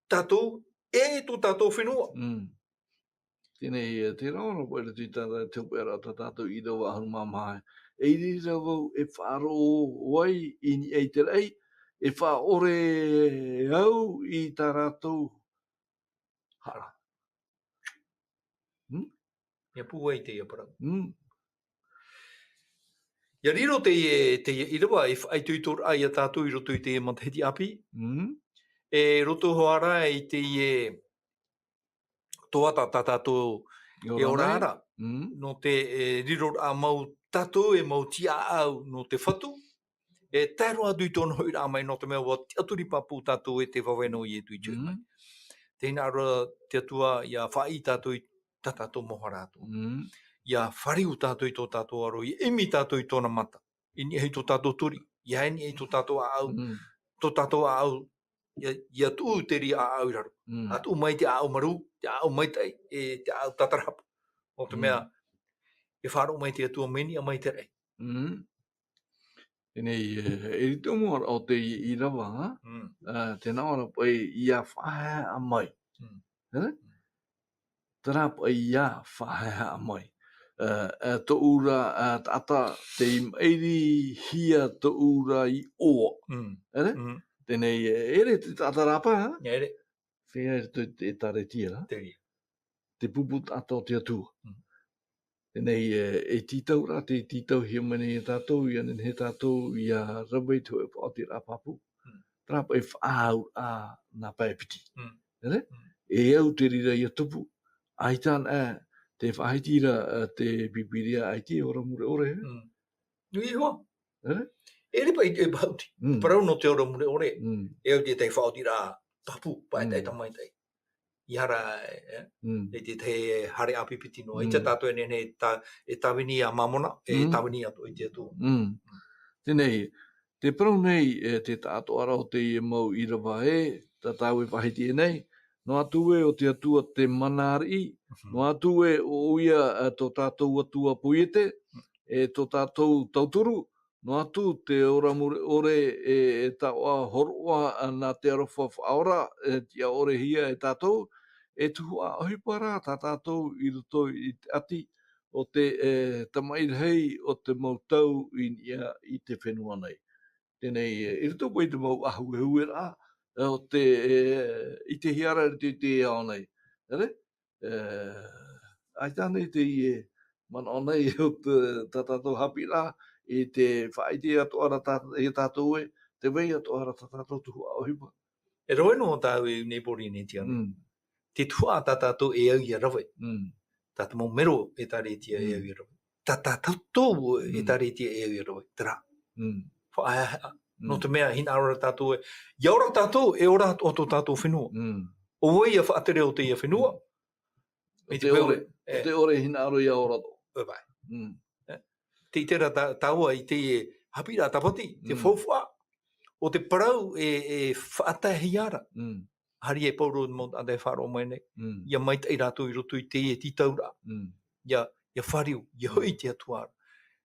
tātou, e tō tātou fenua. Mm. Teie nei, e, te rā ora paʻi i roto i tā, te hopeʻaraʻa tā tātou ʻīrava ʻahuru mā maha. E i reira vau e faʻaroʻo ai i niʻa i te raʻi, e faʻaʻore au i tā rātou hara. Hmm? ʻIa pūai teie parau. Hmm. ʻIa riro teie, teie ʻīrava, e faʻaitoitoraʻa ia tātou i roto i te matahiti ʻāpī. Hmm. E roto hoʻi ra i teie, e, tuatāpapa tā tātou e ora ra. Mm. Nō te, e, riroraʻa mau tātou e mau tiʻaʻau nō te Fatu. E tae roa atu i tōna hoʻiraʻa mai nō te mea ʻua tiʻaturi pāpū tātou e te vave nō Ietu i tuʻu mai. Mm. Tē hinaʻaro ra te Atua ʻia faʻaʻī tātou i tā tātou mau hara atoʻa. Mm. ʻIa fāriu tātou i tō tātou aro, ʻia ʻimi tātou i tōna mata. I niʻa i tō tātou turi, ʻia ʻimi i tō tātou ʻāʻau, Mm. tō tātou ʻāʻau, ʻia, ʻia tuʻu te reira ʻāʻau i raro. Mm. ʻA tuʻu mai te ʻāʻau marū, te ʻāʻau maitaʻi, e te ʻāʻau tatarahapa. Nō te Mm. mea, e faʻaroʻo mai te Atua, mai niʻa mai te raʻi. Mm. Teie nei, e, e riro te mau ʻīrava, Mm. e, tē nā ʻō ra paʻi ʻia faʻahaʻehaʻa mai. Mm. E? Mm. Terā paʻi ʻia faʻahaʻehaʻa mai. E, e, tōʻu ra, e, taʻata, tei maʻirihia tōʻu ra iʻoa. Mm. E? Mm. Teie nei, e, ʻere te taʻata rāpae, ha? ʻIa ʻere. Feiā i roto i te ʻĒtārētia. Te reira. Te pupu taʻata o te Atua. Mm. Teie nei, e, e tītau ra, tē tītauhia mai nei ia tātou, ʻia nehenehe tātou ʻia rave i te hōʻē faʻaotiraʻa pāpū. Mm. Terā paʻi faʻaauraʻa nā pae piti. Mm. E? Mm. E au te reira ʻia tupu, ʻaita anaʻe, tē faʻahiti ra, e, te Pīpīria ʻaita e ora mure ʻore, e? Mm. Nui iho. E? E ripa i te bauti. Mm. Parau nō te ora mure ʻore. Mm. E au te tahi faʻaotiraʻa pāpū, pae Mm. taʻata maitaʻi. ʻIa haere, e, Mm. e te tahi haere ʻāpī piti noa. Mm. ʻAita tātou e nehenehe tā, e tāvini ia Māmona, e Mm. tāvini atu i te Atua. Mm. Teie nei, tē parau nei, e, te taʻatoʻaraʻa o teie mau ʻīrava ē, tā tāua e faʻahiti nei, noa atu ē ʻo te Atua te mana ariʻi, Mhm. noa atu ē ʻo ia, e, tō tātou Atua poiete, e tō tātou tauturu, Noa atu te ora mure ʻore e, e taoʻa hōroʻa nā te aroha faʻaora, e tiʻaorehia e tātou, e tuhaʻa ʻohipa rā tā tātou i roto i te ʻati o te, e, tamaʻi rahi o te mau tau i niʻa i te fenua nei. Teie nei, e, i roto paʻi te mau ʻāhuehue rā, e, o te, e, i te hiʻoraʻa i te, te ao nei. Ere? E, ʻaita nei teie manaʻo nei o te, tā tātou haʻapiʻiraʻa, i te faʻaʻite atoʻa ra tā, e tātou ē, tē vai atoʻa ra tā tātou tuhaʻa ʻohipa. E rave noa tātou i nei Pōrīnetia nei. Mm. Te tuhaʻa tā tātou e au ia rave. Mm. Tā te mau mero ʻĒtārētia e Mm. au ia rave. Tā, tā tātou Mm. ʻĒtārētia e au ia rave. Terā. Mm. Faʻaeaha. Nō Mm. te mea, hinaʻaro ra tātou ē, ia ora tātou, e ora atoʻa tō tātou fenua. Mm. ʻO vai ia faʻatere o teie fenua. Mm. I te ʻore, e. Te ʻore hinaʻaro ia ora atoʻa. E vai. Mm. E. Te, terā tā, tāua i te haʻapiʻiraʻa tāpati, te Mm. faufaʻa o te parau e, e faʻataehia ra. Mm. Haere e Pauro mau taʻata e faʻaroʻo mai nei. Mm. Ia maitaʻi rātou i roto i teie tītauraʻa. Mm. Ia, ia fāriu, ia Mm. hoʻi i te Atua ra.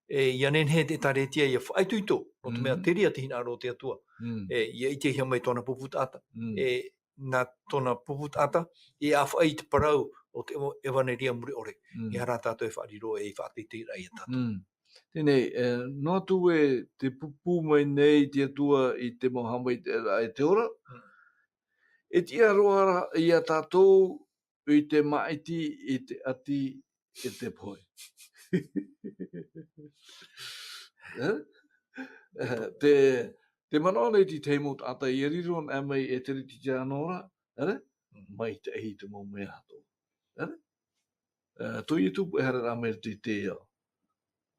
E, ia nehenehe te ʻĒtārētia, ia faʻaitoito, nō te mea Mm. terā te hinaʻaro o te Atua. Mm. E, ia ʻitehia mai tōna pupu taʻata. Mm. E, nā tōna pupu taʻata, e ʻāfaʻi i te parau o te evanelia mure ʻore. Mm. E aha rā tātou e faʻariro e faʻateiteiraʻa ia tātou. Mm. Teie nei, e, noa atu ē te pūpū mai nei te Atua i te mau haʻamaitaʻiraʻa e te ora. Mm. E tiʻa roa ra ia tātou i te māʻiti, i te ʻati, i te pohe. E? E, te, te manaʻo nei te tahi mau taʻata ia riro anaʻe mai e te riri te ora, ere? Mm. Maitaʻi te mau mea atoʻa. Ere? E, tō Ietu paʻi e haere ra mai i te ao.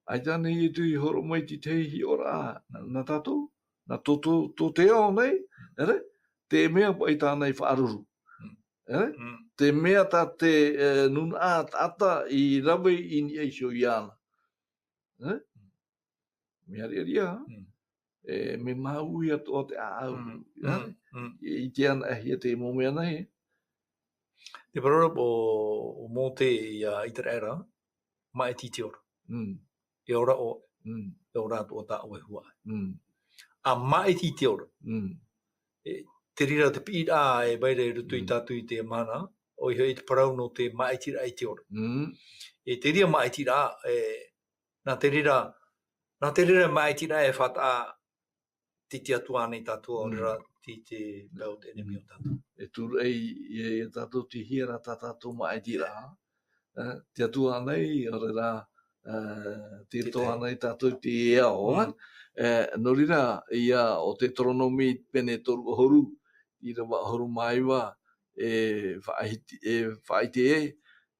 ʻAita nei Ietu i hōroʻa mai i te tahi hiʻoraʻa, nā, nā tātou, nā tō, tō, tō te ao nei, ere? Te mea paʻi tāna i faʻaruru. Mm. Ere? Mm. Te mea tā te, e, nūnaʻa taʻata i rave i niʻa iho iāna. Ere? Mea riʻariʻa, Mm. e, mea māuiui atoʻa te ʻāʻau. Mm, Ere? mm, mm. I, i te anaʻehia te mau mea nei. Te parau o, o Mōte ia ʻĪteraʻera, māʻiti te ora. Mm. E ora ʻoe, Mm. e ora atoʻa tā ʻoe huaʻai. Mm. ʻA māʻiti te ora. Mm. E, te reira te piʻiraʻa e vai ra i roto ia Mm. tātou i teie mahana, ʻoia hoʻi te parau nō te māʻitiraʻa i te ora. Mm. E te reira māʻitiraʻa, e, nā te reira, nā te reira māʻitiraʻa e faʻataʻa te, te Atua nei tātou, ʻaore Mm. rā te, te parau o te ʻenemi Mm. o tātou. E tūraʻi ia, ia tātou te hiʻoraʻa tā tātou māʻitiraʻa. E, te Atua nei, ʻaore rā, e, te Te toa tahi. nei tātou te ao, Mm. e, nō reira, ia ʻo Teuteronome pene toru ʻahuru, ʻīrava ʻahuru mā iva, e faʻaʻite, e faʻaʻite ē,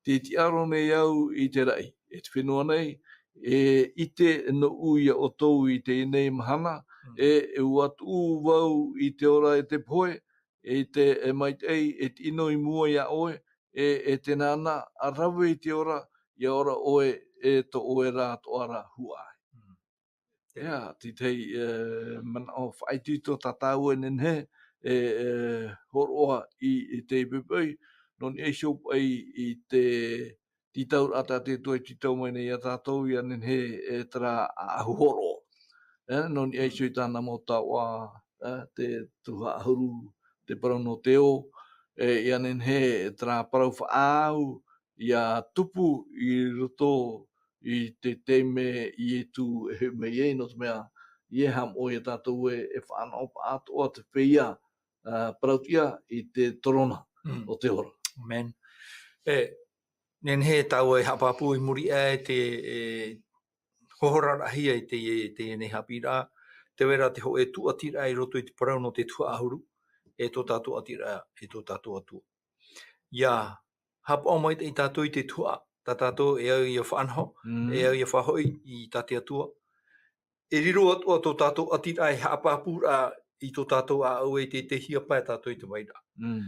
tē tiʻa roa nei au i te raʻi, e te fenua nei, e ʻite noʻu ia ʻoutou i teie nei mahana, Mm. e, e ʻua tuʻu vau i te ora e te pohe, e te, e maitaʻi, e te ʻino i mua iā ʻoe, e, e te nānā, ʻa rave i te ora, ia ora ʻoe, e tō ʻoe rā atoʻa ra huaʻai. Mm. Ia, te tahi, e, manaʻo faʻaitoito tā tāua e nehenehe, e, e, hōroʻa i, i te poʻipoʻi, nō niʻa iho paʻi i te tītauraʻa tā te Atua i tītau mai nei ia tātou, ia nehenehe, e, terā ʻāʻahu hōroʻa. E, nō niʻa iho i tāna mau taoʻa, e, te tuhaʻa ʻahuru, te parau nō te ō, e, ia nehenehe, e, terā parau faʻaau, ia tupu i roto i te taime Ietu e hoʻi mai ai, nō te mea, ʻia haʻamoʻe ia tātou ē, e fānaʻo paʻatoʻa te feiā, ā, parauʻtiʻa i te torona Mm. o te ora. Amen. E, nehenehe tāua e haʻapāpū i muri aʻe te, e, hōhoraraʻahia i te, i teie nei haʻapiʻiraʻa, tē vai ra te hōʻē tūʻatiraʻa i roto i te parau nō te tuhaʻa ʻahuru, e tō tātou ʻatiraʻa, e tō tātou Atua. Ia haʻapaʻo maitaʻi tātou i te tuhaʻa, tā tātou e au ʻia faʻanaho, Mm. e au ʻia faʻahoʻi i tā te Atua. E riro atoʻa tō tātou ʻatiraʻa e haʻapāpūraʻa i tō tātou ʻāʻau e tē tehia paʻi tātou i te vairaʻa. Mm.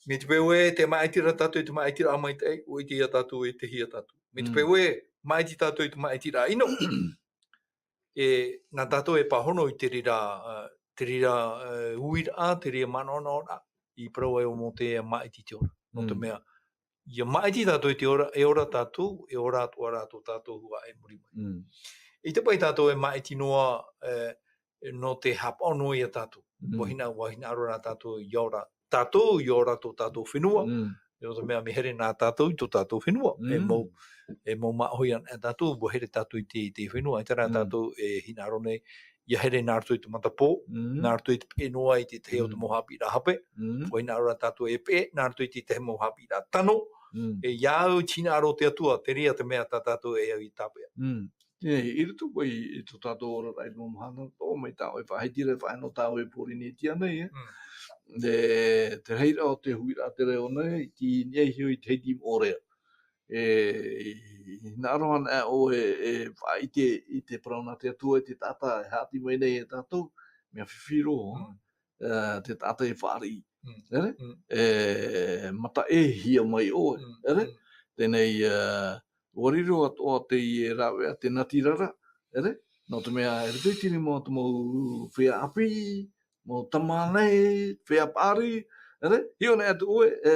Mai te peu ē, tē māʻitiraʻa tātou i te māʻitiraʻa maitaʻi, ʻua ʻite ia tātou e tehia tātou. Mai te Mm. peu ē, māʻiti tātou i te māʻitiraʻa ʻino, e, nā tātou e pāhono i te reira, ā, te reira, ā, uiraʻa, te reira manaʻonaʻoraʻa, i parau ai ʻo Mōte e māʻiti te ora. Nō te Mm. mea, ʻia māʻiti tātou i te ora, e ora tātou, e ora atoʻa rā tō tātou huaʻai i muri mai. Mm. I te paʻi tātou e māʻiti noa, e, nō te haʻapaʻo noa ia tātou. Mm. Ua hina, ua hinaʻaro rā tātou ia ora. Tātou ia ora tō tātou fenua. Mm. Nō te mea, mea here nā tātou i tō tātou fenua. E Mm. mau, e mau māʻohi ana e tātou, ua here tātou i te, i te fenua. ʻAita rā Mm. tātou e hinaʻaro nei, ia here nā roto i te matapō, Mm. nā roto i te peʻe noa i te tahi o te Mm. mau haʻapiʻiraʻa hape. Mm. Ua hinaʻaro rā tātou e peʻe, nā roto i te tahi mau haʻapiʻiraʻa tano. Mm. E ia au i te hinaʻaro o te Atua, terā te mea tā tātou e au i tāpeʻa. Mm. Ē, i roto paʻi i tō tātou oraraʻa i te mau mahana, tō mai tāʻoe faʻahiti ra, faʻahiti nō tāʻoe Pōrīnetia nei, e. Mm. E, te reira o te huiraʻatira nei, i te niʻa iho i te Tahiti Moʻorea. E, i, i hinaʻaro ana ʻoe e, e faʻaʻite i te parau nā te Atua, i te taʻata e haʻati mai nei e tātou, mea fifi roa, Mm. e, te taʻata e fāriʻi. Mm. Ere? Mm. E, mataʻehia mai ʻoe. Mm. Ere? Mm. Teie nei, e, ʻua riro atoʻa teie rāveʻa, te natirara. Ere? Nō te mea, e riro i te rima o te mau feiā ʻāpī, mau tamāhine, feiā paʻari. Ere? Hiʻo nei atu ʻoe, e,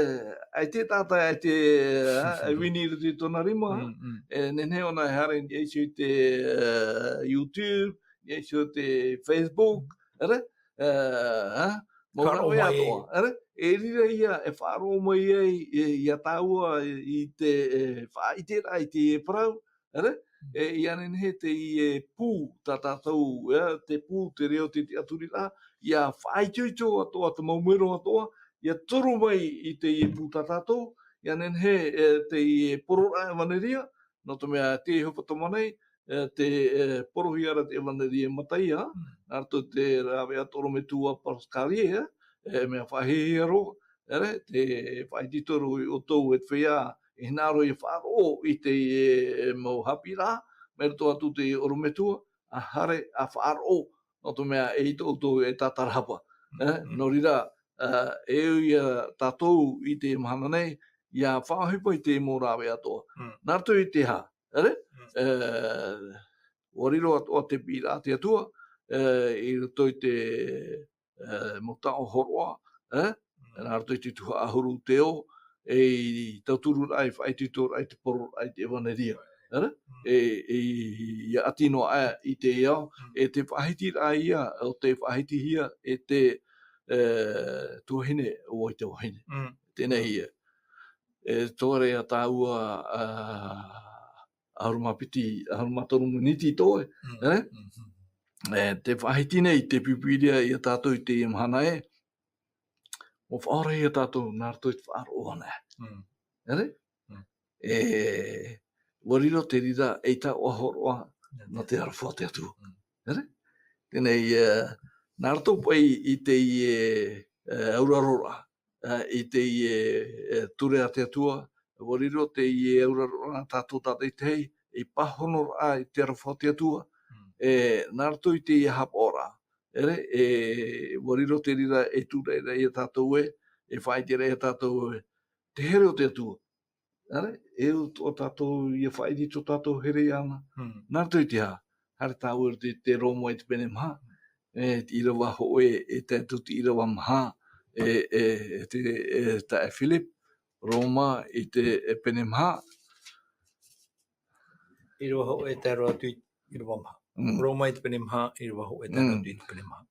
ʻaita e taʻata, ʻaita e, e, e vini i roto i tōna rima. Mm, mm. E, nehenehe ʻōna e haere i niʻa iho i te, e, YouTube, i niʻa iho i te Facebook. Ere? E, e, mau Ka rāveʻa mai. atoʻa. Ere? E riro ia, e faʻaroʻo mai ai, e, ia tāua, e, i te, e, faʻaʻiteraʻa i te parau. Ere? Mm. E, ʻia nehenehe teie pū tā tātou, e, te pū, te reo, te tiʻaturiraʻa, ʻia faʻaitoito atoʻa, te mau mero atoʻa, ʻia toru mai i teie pū tā tātou, ʻia nehenehe, e, teie poroʻraʻa ʻevaneria, nō te mea, te Iehova tōmāne, e, te, e, porohia ra te ʻevaneria e Mataia, Mm. nā roto i te rāveʻa torometua Pascal, e, e mea faʻahiahia roa, ere, te faʻaitoito i ʻoutou e te feiā, e hinaʻaro ia faʻaroʻo i te, e, mau haʻapiʻiraʻa, mai roto atu te orometua, ʻa haere, ʻa faʻaroʻo, nō te mea e ʻite ʻoutou e tātarahapa. E, Mm, mm. nō reira, e, e au ia tātou i te mahana nei, ʻia faʻaʻohipa i te mau rāveʻa atoʻa. Mm. Nā roto i te aha, ere? Mm. E, ʻua riro atoʻa te piʻiraʻa a te Atua, e, i roto i te, e, mau taʻo hōroʻa, e? Mm. Nā roto i te tuhaʻa ʻahuru teo, e, i tauturu ra, i faʻaitoito ra, i te poro ra, i te ʻevaneria. Ere? Mm. E, e, ʻia ʻati noa aʻe i te ao, Mm. e te faʻahitiraʻa ia, ʻo tei faʻahitihia e te, e, tuahine, ʻo te vahine. Mm. Teie nei Mm. ia. E, tō reira tāua, a, ʻahuru mā piti, ʻahuru mā toru miniti tō ē, Mm. e? Mm. E, te faʻahiti nei, te Pīpīria ia tātou i teie mahana ē, ʻua faʻaora ia tātou, nā roto i te faʻaroʻo anaʻe. Mm. Ere? Mm. E, ʻua riro te reira ei taoʻa hōroʻa, Mm. nō te aroha o te Atua. Mm. Ere? Teie nei, e, nā roto paʻi i teie, e, auraroraʻa, e, i teie, e, ture a te Atua, ʻua riro teie auraroraʻa nā tātou tātaʻitahi, ei pāhonoraʻa i te aroha o te Atua, Mm. e, nā roto i teie haʻapaʻoraʻa. Ere, e, ʻua riro te reira ei tūraʻi ra ia tātou ē, e faʻaʻite ra ia tātou ē, te here o te Atua. Ere, e au tō tātou, ʻia faʻaʻite tō tātou here iāna. Mm. Nā roto i te aha, haere tāua i te, te Roma i te pene maha, e, te ʻīrava hōʻē, e tae atu te ʻīrava maha, e, e, e te, e, taeaʻe Philip, Roma i te, e, pene maha. ʻĪrava hōʻē tae roa atu i te ʻīrava maha. Mm. Roma i te pene maha, ʻīrava hōʻē tae roa Mm. atu i te pene maha.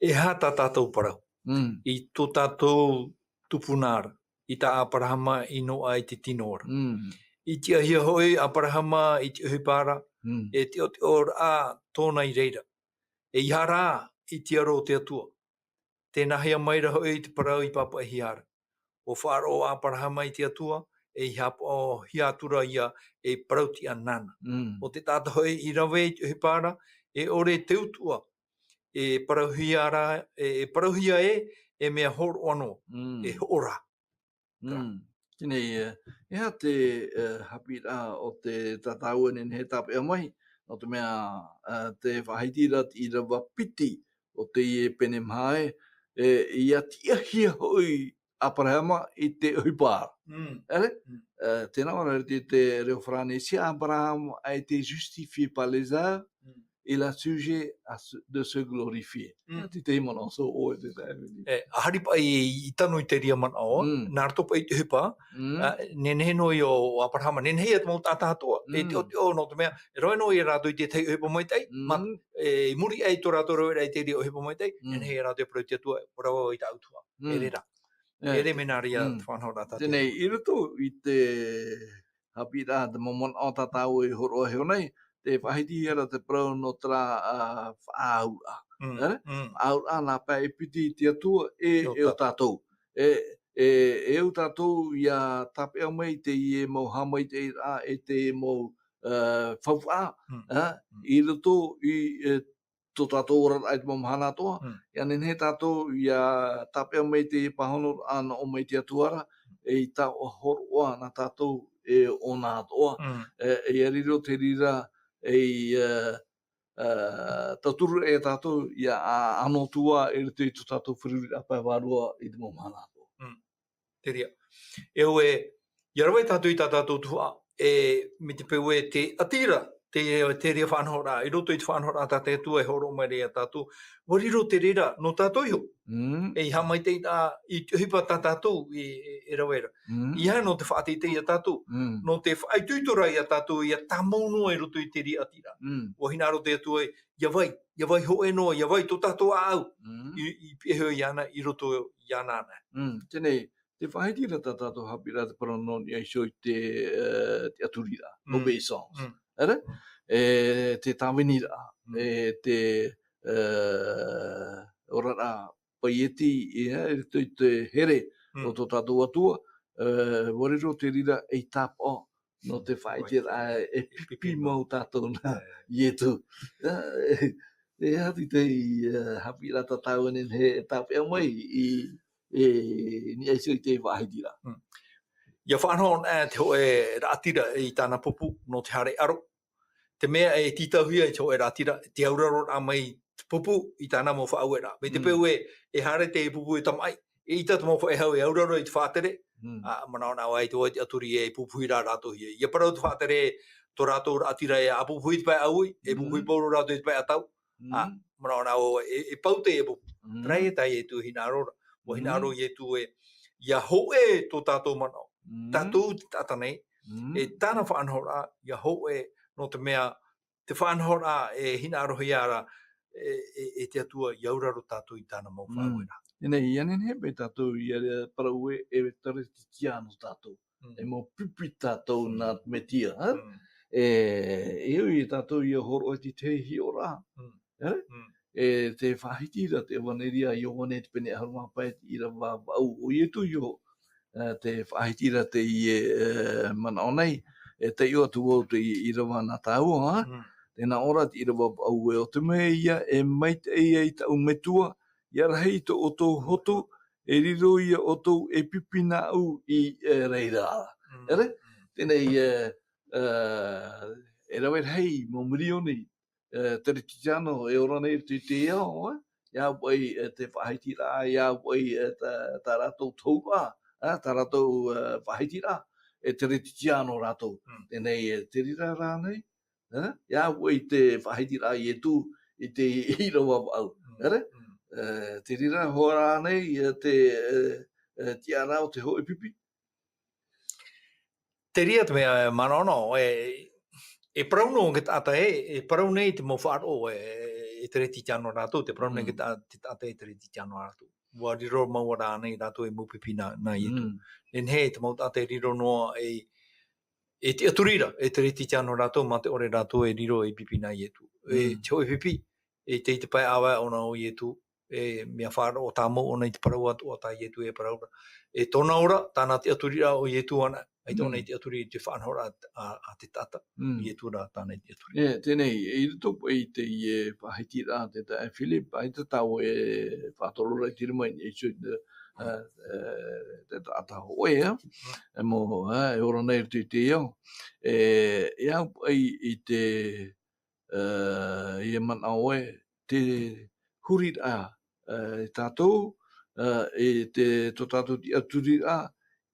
E aha tā tātou parau? Mm. I tō tātou tupuna ra, i tā ʻĀparahama i noaʻa i te tino ra. Mm. I tiʻahia hoʻi ʻĀparahama i te ʻohipa ra, Mm. e tiʻotiʻoraʻa tōna i reira. E ʻeiaha rā i te aro o te Atua. Tē nāhea mai ra hoʻi te parau i pāpaʻihia ra. ʻUa faʻaroʻo ʻĀparahama i te Atua, e haʻapaʻohia atu ra ia ei parau-tiʻa nāna. Mm. ʻO te taʻata hoʻi i rave i te ʻohipa ra, e ʻore te utuʻa, e parauhia ra, e, e parauhia ē, e mea hōroʻa noa, Mm. e hoʻo ra. Mm. Teie nei, e, e aha te, e, haʻapiʻiraʻa o te tātāua e nehenehe e tāpeʻa mai, nō te mea, e, tē faʻahiti ra te ʻīrava piti o teie pene maha ē, e, ʻia tiʻahia hoʻi ʻĀparahama i te ʻohipa ra. Mm. Ere? Mm. E, tē nā ʻō ra te, te reo Faranesia, Abraham a été justifié par les œuvres, Mm. il a sujet à se- de se glorifier. Mm. Te te manaʻo so o te tae mini. E, a hari paʻi i tano i te ria manaʻo, Mm. nā roto paʻi i te ʻohipa, Mm. a, nehenehe noa i o Aperahama, nehenehe ia te mau taʻata atoʻa, e Mm. te o te o nō te mea, e rave noa ia rātou i te tahi ʻohipa maitaʻi, Mm. ma, e, i muri aʻe i tō rātou raveraʻa i te ria ʻohipa maitaʻi, Mm. nehenehe ia rātou e parau i te Atua, e parau i te Atua, Mm. e reira. E. E reira mea nā reira Mm. te faʻanahoraʻa tā te Teie nei, i roto i te haʻapiʻiraʻa te mau manaʻo tā tāua i hōroʻa iho nei, te faʻahiti ia ra te parau nō terā, a, faʻaauraʻa. Mm, Ere? mm. Faʻaauraʻa nā pae e piti i te Atua e, E o e o tā- tātou. E, e, e au tātou ia tāpeʻa mai teie mau haʻamaitaʻiraʻa e te mau, e, faufaʻa, Mm, e, mm. i roto i, e, tō tātou oraraʻa i te mau mahana atoʻa, Mm. ia nehenehe tātou ia tāpeʻa mai te pāhonoraʻa nō ʻō mai te Atua ra, e i taua hōroʻa nā tātou e ʻōna atoʻa, Mm. e, e ia riro te reira, e, e, e, tauturu e tātou ia a, anō atu ā i roto i tō tātou feruriraʻa pae vārua i te mau mahana atoʻa. Mm. Te reira. E au e, ia rave tātou i tā tātou tuhaʻa, e, mai te peu e te ʻati ra, te, te reira faʻanahoraʻa, i roto i te faʻanahoraʻa tā te Atua e hōroʻa mai ra ia tātou, ʻua riro te reira nō tātou iho. Mm. E i haʻamaitaʻi ra i te ʻohipa tā tātou e, e, e rave ra. Mm. ʻEiaha nō te faʻateitei ia tātou, Mm. nō te faʻaitoitoraʻa ia tātou ia tāmau noa i roto i te reira ʻati ra. Mm. ʻUa hinaʻaro te Atua e, ia vai, ia vai hōʻē noa, ia vai tō tātou ʻāʻau. Mm. I, i pihaʻi iho iāna, i roto iāna anaʻe. Mm. Teie nei, te faʻahiti ra tā tātou haʻapiʻiraʻa te parau nō niʻa iho i te, e, tiʻaturiraʻa, Mm. obéissance. Mm. Ere? Mm. E te tāviniraʻa, Mm. e te, e, oraraʻa paieti, e, i roto i te here Mm. o tō tātou Atua, e, ʻua riro te reira ei tāpaʻo nō te faʻaʻiteraʻa e pipi mau tātou nā Ietu. E, e aha te, te, e, haʻapiʻiraʻa tā tāua e nehenehe e tāpeʻa mai i, e, niʻa iho i te faʻahitiraʻa. Mm. Ia faʻanaho anaʻe te hōʻē raʻatira i tāna pupu nō te haere ʻaro. Te mea e tītauhia i te hōʻē raʻatira, te auraro raʻa mai te pupu i tāna mau faʻaueraʻa. Mai te Mm. peu e, e haere te pupu e tamaʻi, e ʻita te mau faʻehau e auraro i te faʻatere, Mm. a, manaʻo anaʻe ʻoe i te, i te tiʻaturi e pupuhi ra rātou hia. Ia parau te faʻatere, tō rātou raʻatira e ʻāpupuhi i te pae ʻāui, e Mm. pupuhi pauroa rātou i te pae ʻatau. Mm. A, manaʻo anaʻe ʻoe, e, e pau teie pupu. Mm. Terā ia tā Ietu e hinaʻaro ra. ʻUa Mm. hinaʻaro Ietu e, ia hōʻē tō tātou manaʻo. Mm. Tātou te taʻata nei, Mm. e tāna faʻanahoraʻa, ia hōʻē nō te mea, te faʻanahoraʻa e hinaʻarohia ra, e, e, e te Atua, ia auraro tātou i tāna mau Mm. faʻaueraʻa. Teie nei, ia nehenehe paʻi tātou ia parau e, e teretetiano tātou. Mm. E mau pipi tātou Mm. nā te Metia, ha? Mm. E, e au ia tātou ia hōroʻa i te hiʻoraʻa. Mm. E? Mm. E te faʻahiti ra te ʻevaneria a Ioane te pene ʻahuru mā pae te ʻīrava vaʻu. ʻO Ietu iho, e, te faʻahiti ra teie, e, manaʻo nei, e taiʻo atu vau te ʻīrava nā tāua, ha? Mm. Tē nā ʻō ra te ʻīrava vaʻu ē, ʻo te mea ïa e maitaʻi ai taʻu Metua, ʻia rahi tō ʻoutou hotu, e riro ia ʻoutou e pipi nāʻu i, e, reira. Mm. Ere? Mm. Teie nei, e, e, e rave rahi mau mirioni, e, Teretitiano e ora nei i roto i te ao, e? ʻIa au paʻi, e, te faʻahitiraʻa, ʻia au paʻi, e, tā, tā rātou tohuraʻa, e, tā rātou, e, faʻahitiraʻa, e Teretitiano rātou. Mm. Teie nei, e, te reira rānei, e? ʻIa au paʻi te faʻahitiraʻa a Ietu i te ʻīrava vaʻu. Mm. Ere? Mm. E, te reira hoʻi rānei, e, te, e, e, tiʻaraʻa o te hōʻē pipi. Te reira te mea, e, manaʻo, e, e parau noa te taʻata ē, e parau nei te mau faʻaroʻo, e, e Teretitiano rātou, te parau nei Mm. te ta-, te taʻata e Teretitiano rātou. ʻUa riro mau rānei rātou e mau pipi nā, nā Ietu. Mm. Nehenehe te mau taʻata e riro noa e, e tiʻaturi ra, e Teretitiano rātou, mā te ʻore rātou e riro e pipi nā Ietu. E Mm. te hōʻē pipi, e te, i te pae ʻāvae ʻōna o Ietu, e mea faʻaroʻo tāmau ʻōna i te parau atoʻa tā Ietu e parau ra. E tōna ora, tāna tiʻaturiraʻa ʻo Ietu anaʻe, ʻaita ʻōna Mm. i tiʻaturi i te faʻanahoraʻa a, a te taʻata, Mm. Ietu rā tāna i tiʻaturi. E, teie nei, i roto i teie faʻahitiraʻa te taʻata Philip, ʻaita tāua e faʻatoro ra i te rima i niʻa iho i te, e, e, te taʻata hōʻē, e? Mm. E mau, e, e ora nei i roto i te ao. E, ʻia au paʻi i te, e, ʻia manaʻo ē, te huriraʻa, e, e tātou, e, e te, tō tātou tiʻaturiraʻa,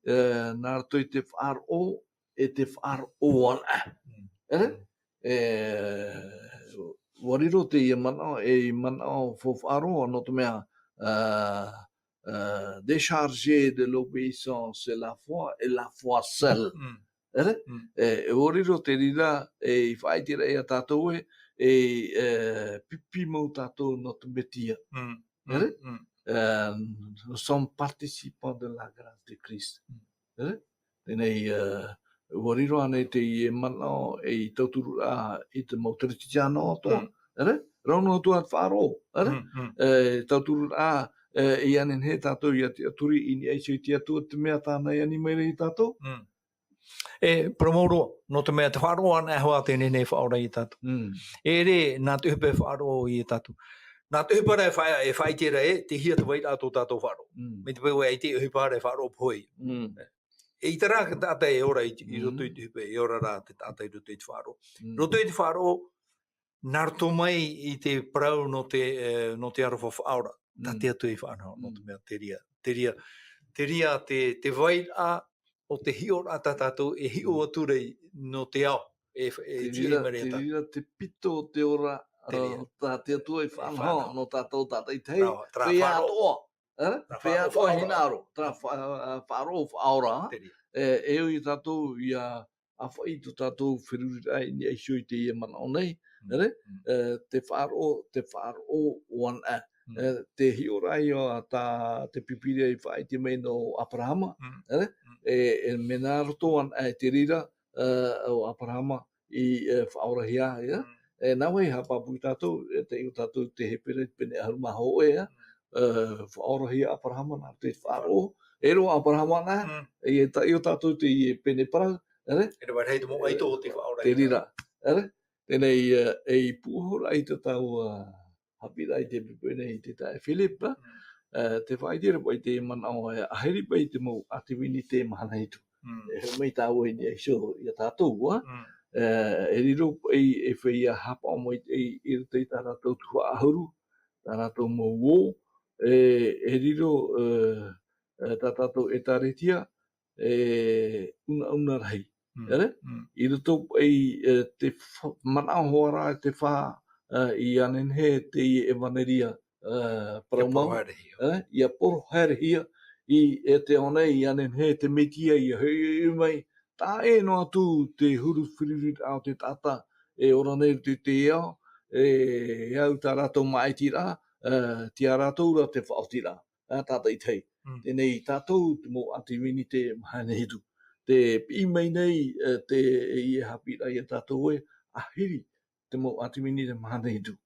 e, nā roto i te faʻaroʻo, e te faʻaroʻo anaʻe. Mm. Ere? Mm. E, ʻUa riro teie manaʻo, ei manaʻo faufaʻa roa, nō te mea, ā, ā, déchargé de l'obéissance, c'est la foi, et la foi seule. Mm. ʻEre? Mm. E, e ʻua riro te reira, e, i faʻaʻiteraʻa ia tātou ē, e, e, pipi mau tātou nō te Mesia. Mm. ʻEre? Mm. Ā, nous sommes participants de la grâce de Christ. Mm. ʻEre? Teie nei, ā, ʻua riro ānei teie manaʻo ei tauturu ā i te mau Teretitiano atoʻa. Mm. ʻEre? Rau noa atu ā te faʻaroʻo. ʻEre? Mm, mm. E, tauturu ā, e, ʻia nehenehe tātou ʻia tiʻaturi i niʻa iho i te Atua, te mea tāna i ani mai ra ia tātou. Mm. E, parau mau roa, nō te mea te faʻaroʻo anaʻe hoʻi te nehenehe e faʻaora ia tātou. Mm. ʻEre, nā te ʻohipa e faʻaroʻo ia tātou. Nā te ʻohipa rā e faʻa-, e faʻaʻite ra ē, tei hea te vairaʻa tō tātou faʻaroʻo. Mm. Mai te peu ē ʻaita e ʻohipa ra e faʻaroʻo pohe ia. Mm. E ʻita rā te taʻata e ora i, i roto i te ʻohipa, e ora rā te taʻata i roto i te faʻaroʻo. Mm. Roto i te faʻaroʻo, nā roto mai i te parau nō te, e, nō te aroha faʻaora. Tā te Atua i faʻanaho, nō te mea, te reira, te reira, te reira te, te vairaʻa o te hiʻoraʻa tā tātou e hiʻo atu ra nō te ao, e, e Te tiʻa reira, mai ra te tātou. Reira te pito o te ora, Te reira. ā, tā te Atua i faʻanaho, Faʻanaho. nō tātou tātaʻitahi, Rā, terā feiā faʻaroʻo. atoʻa. ʻEre? Terā Feiā faʻaroʻo atoʻa faʻaora. hinaʻaro, terā fa-, ā, faʻaroʻo faʻaora. Te reira. E, e au ia tātou ʻia ʻāfaʻi tō tātou feruriraʻa i niʻa iho i teie manaʻo nei, Mm. ʻere? Mm. E, te faʻaroʻo, te faʻaroʻo ʻanaʻe. Mm. E, te hiʻoraʻa ia tā te Pīpīria i faʻaʻite mai nō Aperahama, Mm. ʻere? Mm. E, e mea nā roto ʻanaʻe te reira, e, ʻo Aperahama i, e, faʻaorahia, ia. Mm. E, nā vai haʻapāpū tātou, e, taiʻo tātou te Hepera i te pene ʻahuru mā hōʻē, ia. Mm. E, faʻaorahia Aperahama nā roto i te faʻaroʻo. E roa Aperahama nā, Mm. e, taiʻo tātou te, e, pene parau, ʻere? E rave rahi te mau ʻaito o te faʻaora. Te reira, ʻere? Teie nei, e, ei pūʻohu ra i te tau, ā, haʻapiʻiraʻa i te poipoi nei i te taeaʻe Philip, Mm. e, te faʻaʻite ra paʻi te manaʻo e ahiri paʻi te mau ʻāti Vīnite mahana hitu. Mm. E hoʻi mai tāua i niʻa iho ia tātou, ā? Mm. E, e riro paʻi e feiā haʻapaʻo maitaʻi i roto i tā rātou tuhaʻa ʻahuru, tā rātou mau ō, e, e riro, e, e, tā tātou ʻĒtārētia, e, unauna rahi. Mm. ʻEre? Mm. I roto paʻi, e, te fa-, manaʻo hoʻi ra te fā, e, ʻia nehenehe teie ʻevaneria, e, parau mau. ʻIa poro haerehia. E, ʻia poro haerehia i, e te ao nei, ʻia nehenehe te Mesia ʻia hoʻi mai, taʻa ʻē noa atu te huru feruriraʻa o te taʻata e ora nei i roto i te ao, e, e au tā rātou māʻitiraʻa, e, tei iā rātou ra te faʻaotiraʻa. Ā, tātaʻitahi. Mm. Teie nei tātou te mau ʻāti Vīnite mahana hitu. Tē piʻi mai nei, e, teie haʻapiʻiraʻa ia tātou ē, ahiri te mau ʻāti Vīnite mahana hitu.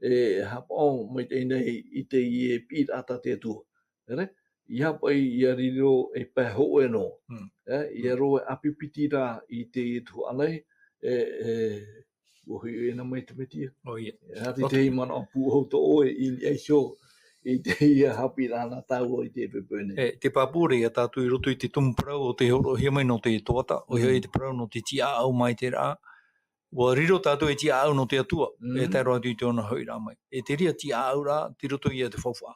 E haʻapaʻo maitaʻi nei i teie piʻiraʻa tā te Atua. ʻEre? ʻEiaha paʻi ʻia riro ei pae hōʻē noa. Mm. E, ʻia Mm. roaʻa e ʻāpipiti ra i teie tuhaʻa nei, e, e, ʻua hoʻi ʻē na mai te Mesia. ʻO ia. E, ʻati ʻOia. Teie manaʻo pūʻohu tō ʻoe i niʻa iho i teie haʻapiʻiraʻa nā tāua i te poipoi nei. E, te pāpū ra ia tātou i roto i te tumu parau o tei hōroʻahia mai nō te tuhaʻa, ʻoia Mm. hoʻi te parau nō te tiʻaʻau maitaʻi ra. ʻUa riro tātou ei tiʻaʻau nō te Atua, Mm. e tae roa atu i tōna hoʻiraʻa mai. E te reira tiʻaʻau ra, tei roto ia te faufaʻa.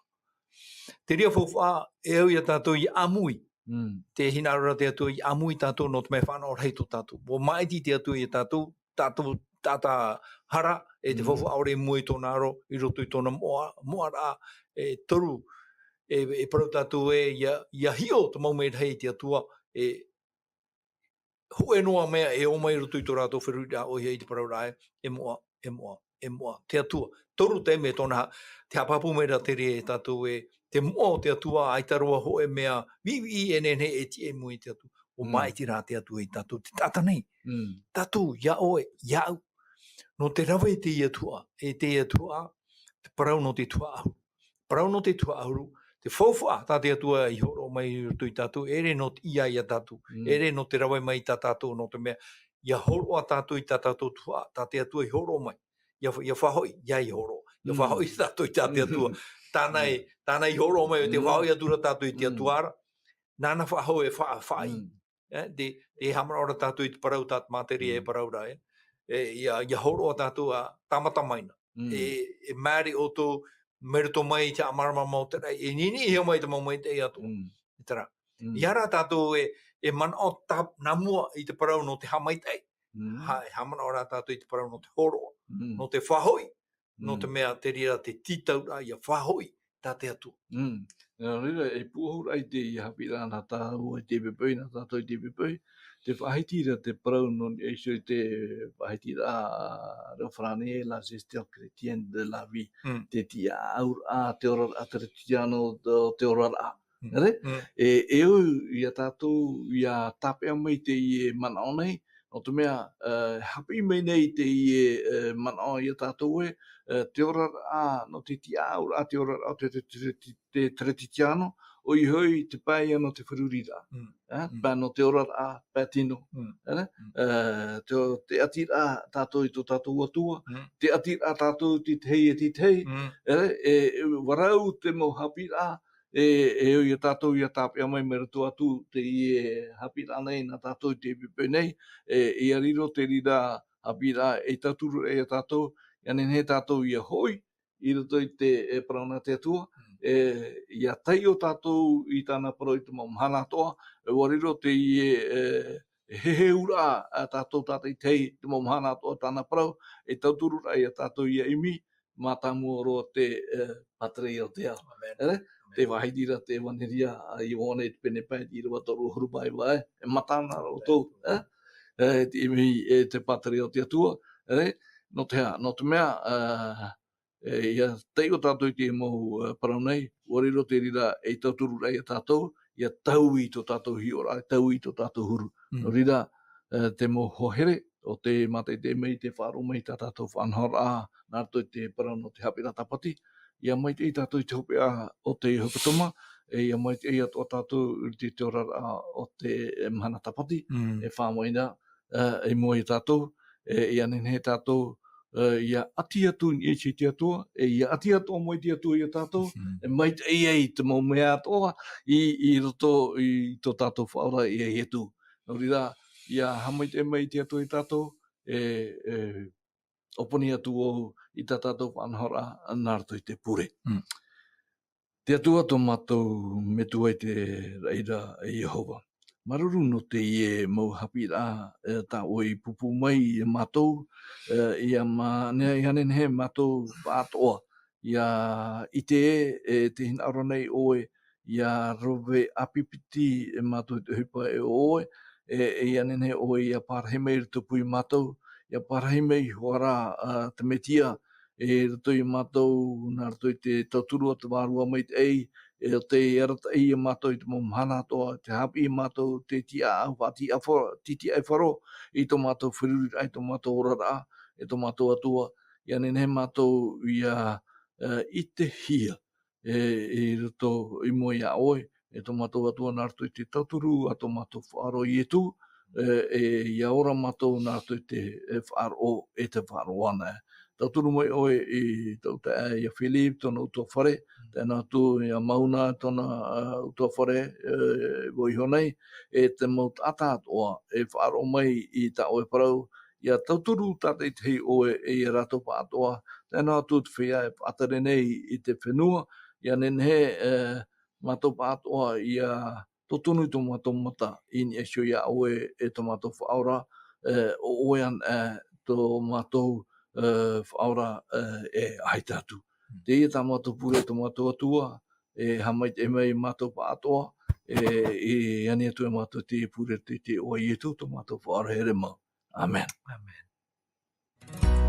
Te reira faufaʻa, e au ia tātou ʻia ʻāmui. Mm. Tē hinaʻaro ra te Atua ʻia ʻāmui tātou nō te mea fānaʻo rahi tō tātou. ʻUa māʻiti te Atua ia tātou, tātou, taʻata hara, e te Mm. faufaʻa ʻore i mua i tōna aro, i roto i tōna moʻa, moʻaraʻa, e toru, e, e parau tātou ē, ʻia, ʻia hiʻo te mau merahi i te Atua, e, hōʻē noa mea e ō mai i roto i tō rātou feruriraʻa, ʻoia i te parau ra ē, e moʻa, e moʻa, e moʻa, te Atua. Toru taime tōna, tē haʻapāpū mai ra te reira ia tātou ē, te moʻa o te Atua, ʻaita roa hōʻē mea viʻiviʻi e nehenehe e tiʻa i mua i te Atua. ʻUa Mm. māʻiti rā te Atua ia tātou, te taʻata nei. Mm. Tātou, ia ʻoe, ia au. Nō te rave i teie tuhaʻa, e teie tuhaʻa, te parau nō te tuhaʻa ʻahuru. Parau nō te tuhaʻa ʻahuru, te faufaʻa tā te Atua i hōroʻa mai i roto ia tātou, ʻere nō te ʻia ia tātou, Mm. ʻere nō te rave mai i tā tātou, nō te mea, ʻia hōroʻa tātou i tā tātou tuhaʻa, tā te Atua i hōroʻa mai. ʻIa, ʻia faʻahoʻi, ʻia, ʻia hōroʻa. ʻIa Mm. faʻahoʻi tātou i tā te Atua. Mm. Tāna i, Mm. tāna i hōroʻa mai, te Mm. faʻahoʻi atu ra tātou i te Mm. Atua ra. Nāna faʻahou e fa-, faʻaʻī. Mm. E, te, te haʻamanaʻo ra tātou i te parau tā te Mātaireia e Mm. parau ra, e. E, ʻia, ʻia hōroʻa tātou ā, tāmata mai na. Mm. E, e māere ʻoutou, mai roto mai i te haʻamāramarama o te raʻi, e niniʻihia mai te mau maitaʻi atoʻa. Mm. E terā. Mm. ʻEiaha rā tātou e, e manaʻo tā, nā mua i te parau nō te haʻamaitaʻi. Mm. Ha-, e haʻamanaʻo rā tātou i te parau nō te hōroʻa, Mm. nō te faʻahoʻi, nō te mea te reira te tītauraʻa ia faʻahoʻi tā te Atua. Mm. Nō reira, e pūʻohu ai teie haʻapiʻiraʻa nā tāua i te pēpē, nā tātou i te pēpē, te faʻahiti ra te parau nō niʻa iho i te faʻahitiraʻa reo farāni, la gestion chrétienne de la vie. Mm. Te tiʻaʻauraʻa, te oraraʻa Teretitiano, te, te oraraʻa. Mm. Nē? Mm. E, e au ia tātou, ia tāpeʻa mai teie manaʻo nei, nō te mea, e, haʻapiʻi mai nei teie, e, manaʻo ia tātou ē, e, te oraraʻa, nō te tiʻaʻauraʻa, te oraraʻa, te, te, te, te, te Teretitiano, ʻoia hoʻi te pae ia nō te feruriraʻa. Mm. E, Mm. pae nō te oraraʻa, pae tino. Mm. E, Mm. e, te, te ʻatiraʻa tātou i tō tātou Atua, Mm. te ʻatiraʻa tātou i te tahi e te tahi, Mm. e, e, e, ʻua rau te mau haʻapiʻiraʻa, e, e au ia tātou ia tāpeʻa mai mai roto atu teie haʻapiʻiraʻa nei nā tātou i te pēpē nei, e, ia riro te reira haʻapiʻiraʻa e tauturu ai ia tātou, ia nehenehe tātou ia hoʻi, i roto i te, e, parau nā te Atua, Mm. e, ia taiʻo tātou i tāna parau i te mau mahana atoʻa, e, ʻua riro teie, e, e heheuraʻa, a tātou tātaʻitahi, te mau mahana atoʻa tāna parau, e tauturu ai ia tātou ia ʻimi, mātāmua roa te, e, Pātereiotea. Amen. Ere? Amen. Te faʻahiti ra te ʻevaneria a Ioane i te pene pae, te ʻīrava toru ʻahuru mā iva, e, e mata na rātou, e? E, te ʻimi, e, te Pātereiotea Atua, ere? Nō te aha, nō te mea, e, e, ia taiʻo tātou i te mau, e, parau nei, ʻua riro te reira e tauturu ai ia tātou, ia taui tō tātou hiʻoraʻa, taui tō tātou huru. Mm. Nō reira, e, te mau hoa here, ʻo tē mātaʻitaʻi mai te faʻaroʻo mai tā tātou faʻanahoraʻa, nā roto i te parau nō te haʻapiʻiraʻa Tāpati, ia maitaʻi tātou i te hopeʻa o te hepetoma, e ia maitaʻi atoʻa tātou i te, te oraraʻa o te, e, mahana Tāpati, Mm. e fā mai na, e, i mua ia tātou, e, ia nehenehe tātou, e, ia ʻati atu i niʻa i te Atua, e ia ʻati atoʻa mai te Atua ia tātou, Mm. e maitaʻi ai te mau mea atoʻa i, i roto i tō tātou Faʻaora ia Ietu. Nō reira, ia haʻamaitaʻi mai te Atua ia tātou, e, e, ʻōpani atu vau i tā tātou faʻanahoraʻa nā roto i te pure. Mm. Te Atua tō mātou Metua i te raʻi ra, e Iehova. Māuruuru nō teie mau haʻapiʻiraʻa, e, tā ʻoe i pūpū mai ia mātou, e, ia ma-, ne-, ia nehenehe mātou faʻaroʻo, ia ʻite ē, e tē hinaʻaro nei ʻoe, ia rave ʻāpipiti e mātou i te ʻohipa e ʻoe, e, e ia nehenehe ʻoe ia parahi mai i roto pū ia mātou, ia parahi mai hoʻi ra, a, te Mesia, e roto ia mātou, nā roto i te tauturu a te Vārua Maitaʻi, e ʻo tē arataʻi ia mātou i te mau mahana atoʻa, tē haʻapiʻi ia mātou, tē tiʻa-, faʻatiʻa-, tiʻatiʻaifaro i tō mātou feruriraʻa, i tō mātou oraraʻa, e tō mātou Atua, ia nehenehe mātou ia, e, ʻitehia, e, i roto i mua ia ʻoe, e tō mātou Atua nā roto i te tauturu a tō mātou Faʻaora Ietu, e, e, ia ora mātou nā roto i te, e, faʻaroʻo, e te faʻaroʻo ana. Tauturu mai ʻoe i tō taeaʻe ia Philip, tōna ʻutuāfare, tae noa atu ia Mauna, tōna, a, ʻutuāfare, e, vau iho nei, e te mau taʻata atoʻa, e faʻaroʻo mai i tā ʻoe parau, ia tauturu tātaʻitahi ʻoe, e ia rātou pāʻatoʻa, tae noa atu te feiā e faʻatere nei i te fenua, ia nehenehe, e, mātou pāʻatoʻa, ia totonu i tō mātou mata, i niʻa iho ia ʻoe, e tō mātou Faʻaora, e, ʻo ʻoe ana, e, tō mātou, e, Faʻaora, e, e ʻaita atu. Mm. Teie tā mātou pure, tō mātou Atua, e haʻamaitaʻi mai ia mātou pāʻatoʻa, e, e ani atu ia mātou teie pure i te iʻoa o Ietu, tō mātou Faʻaora here mau. Amen. Amen.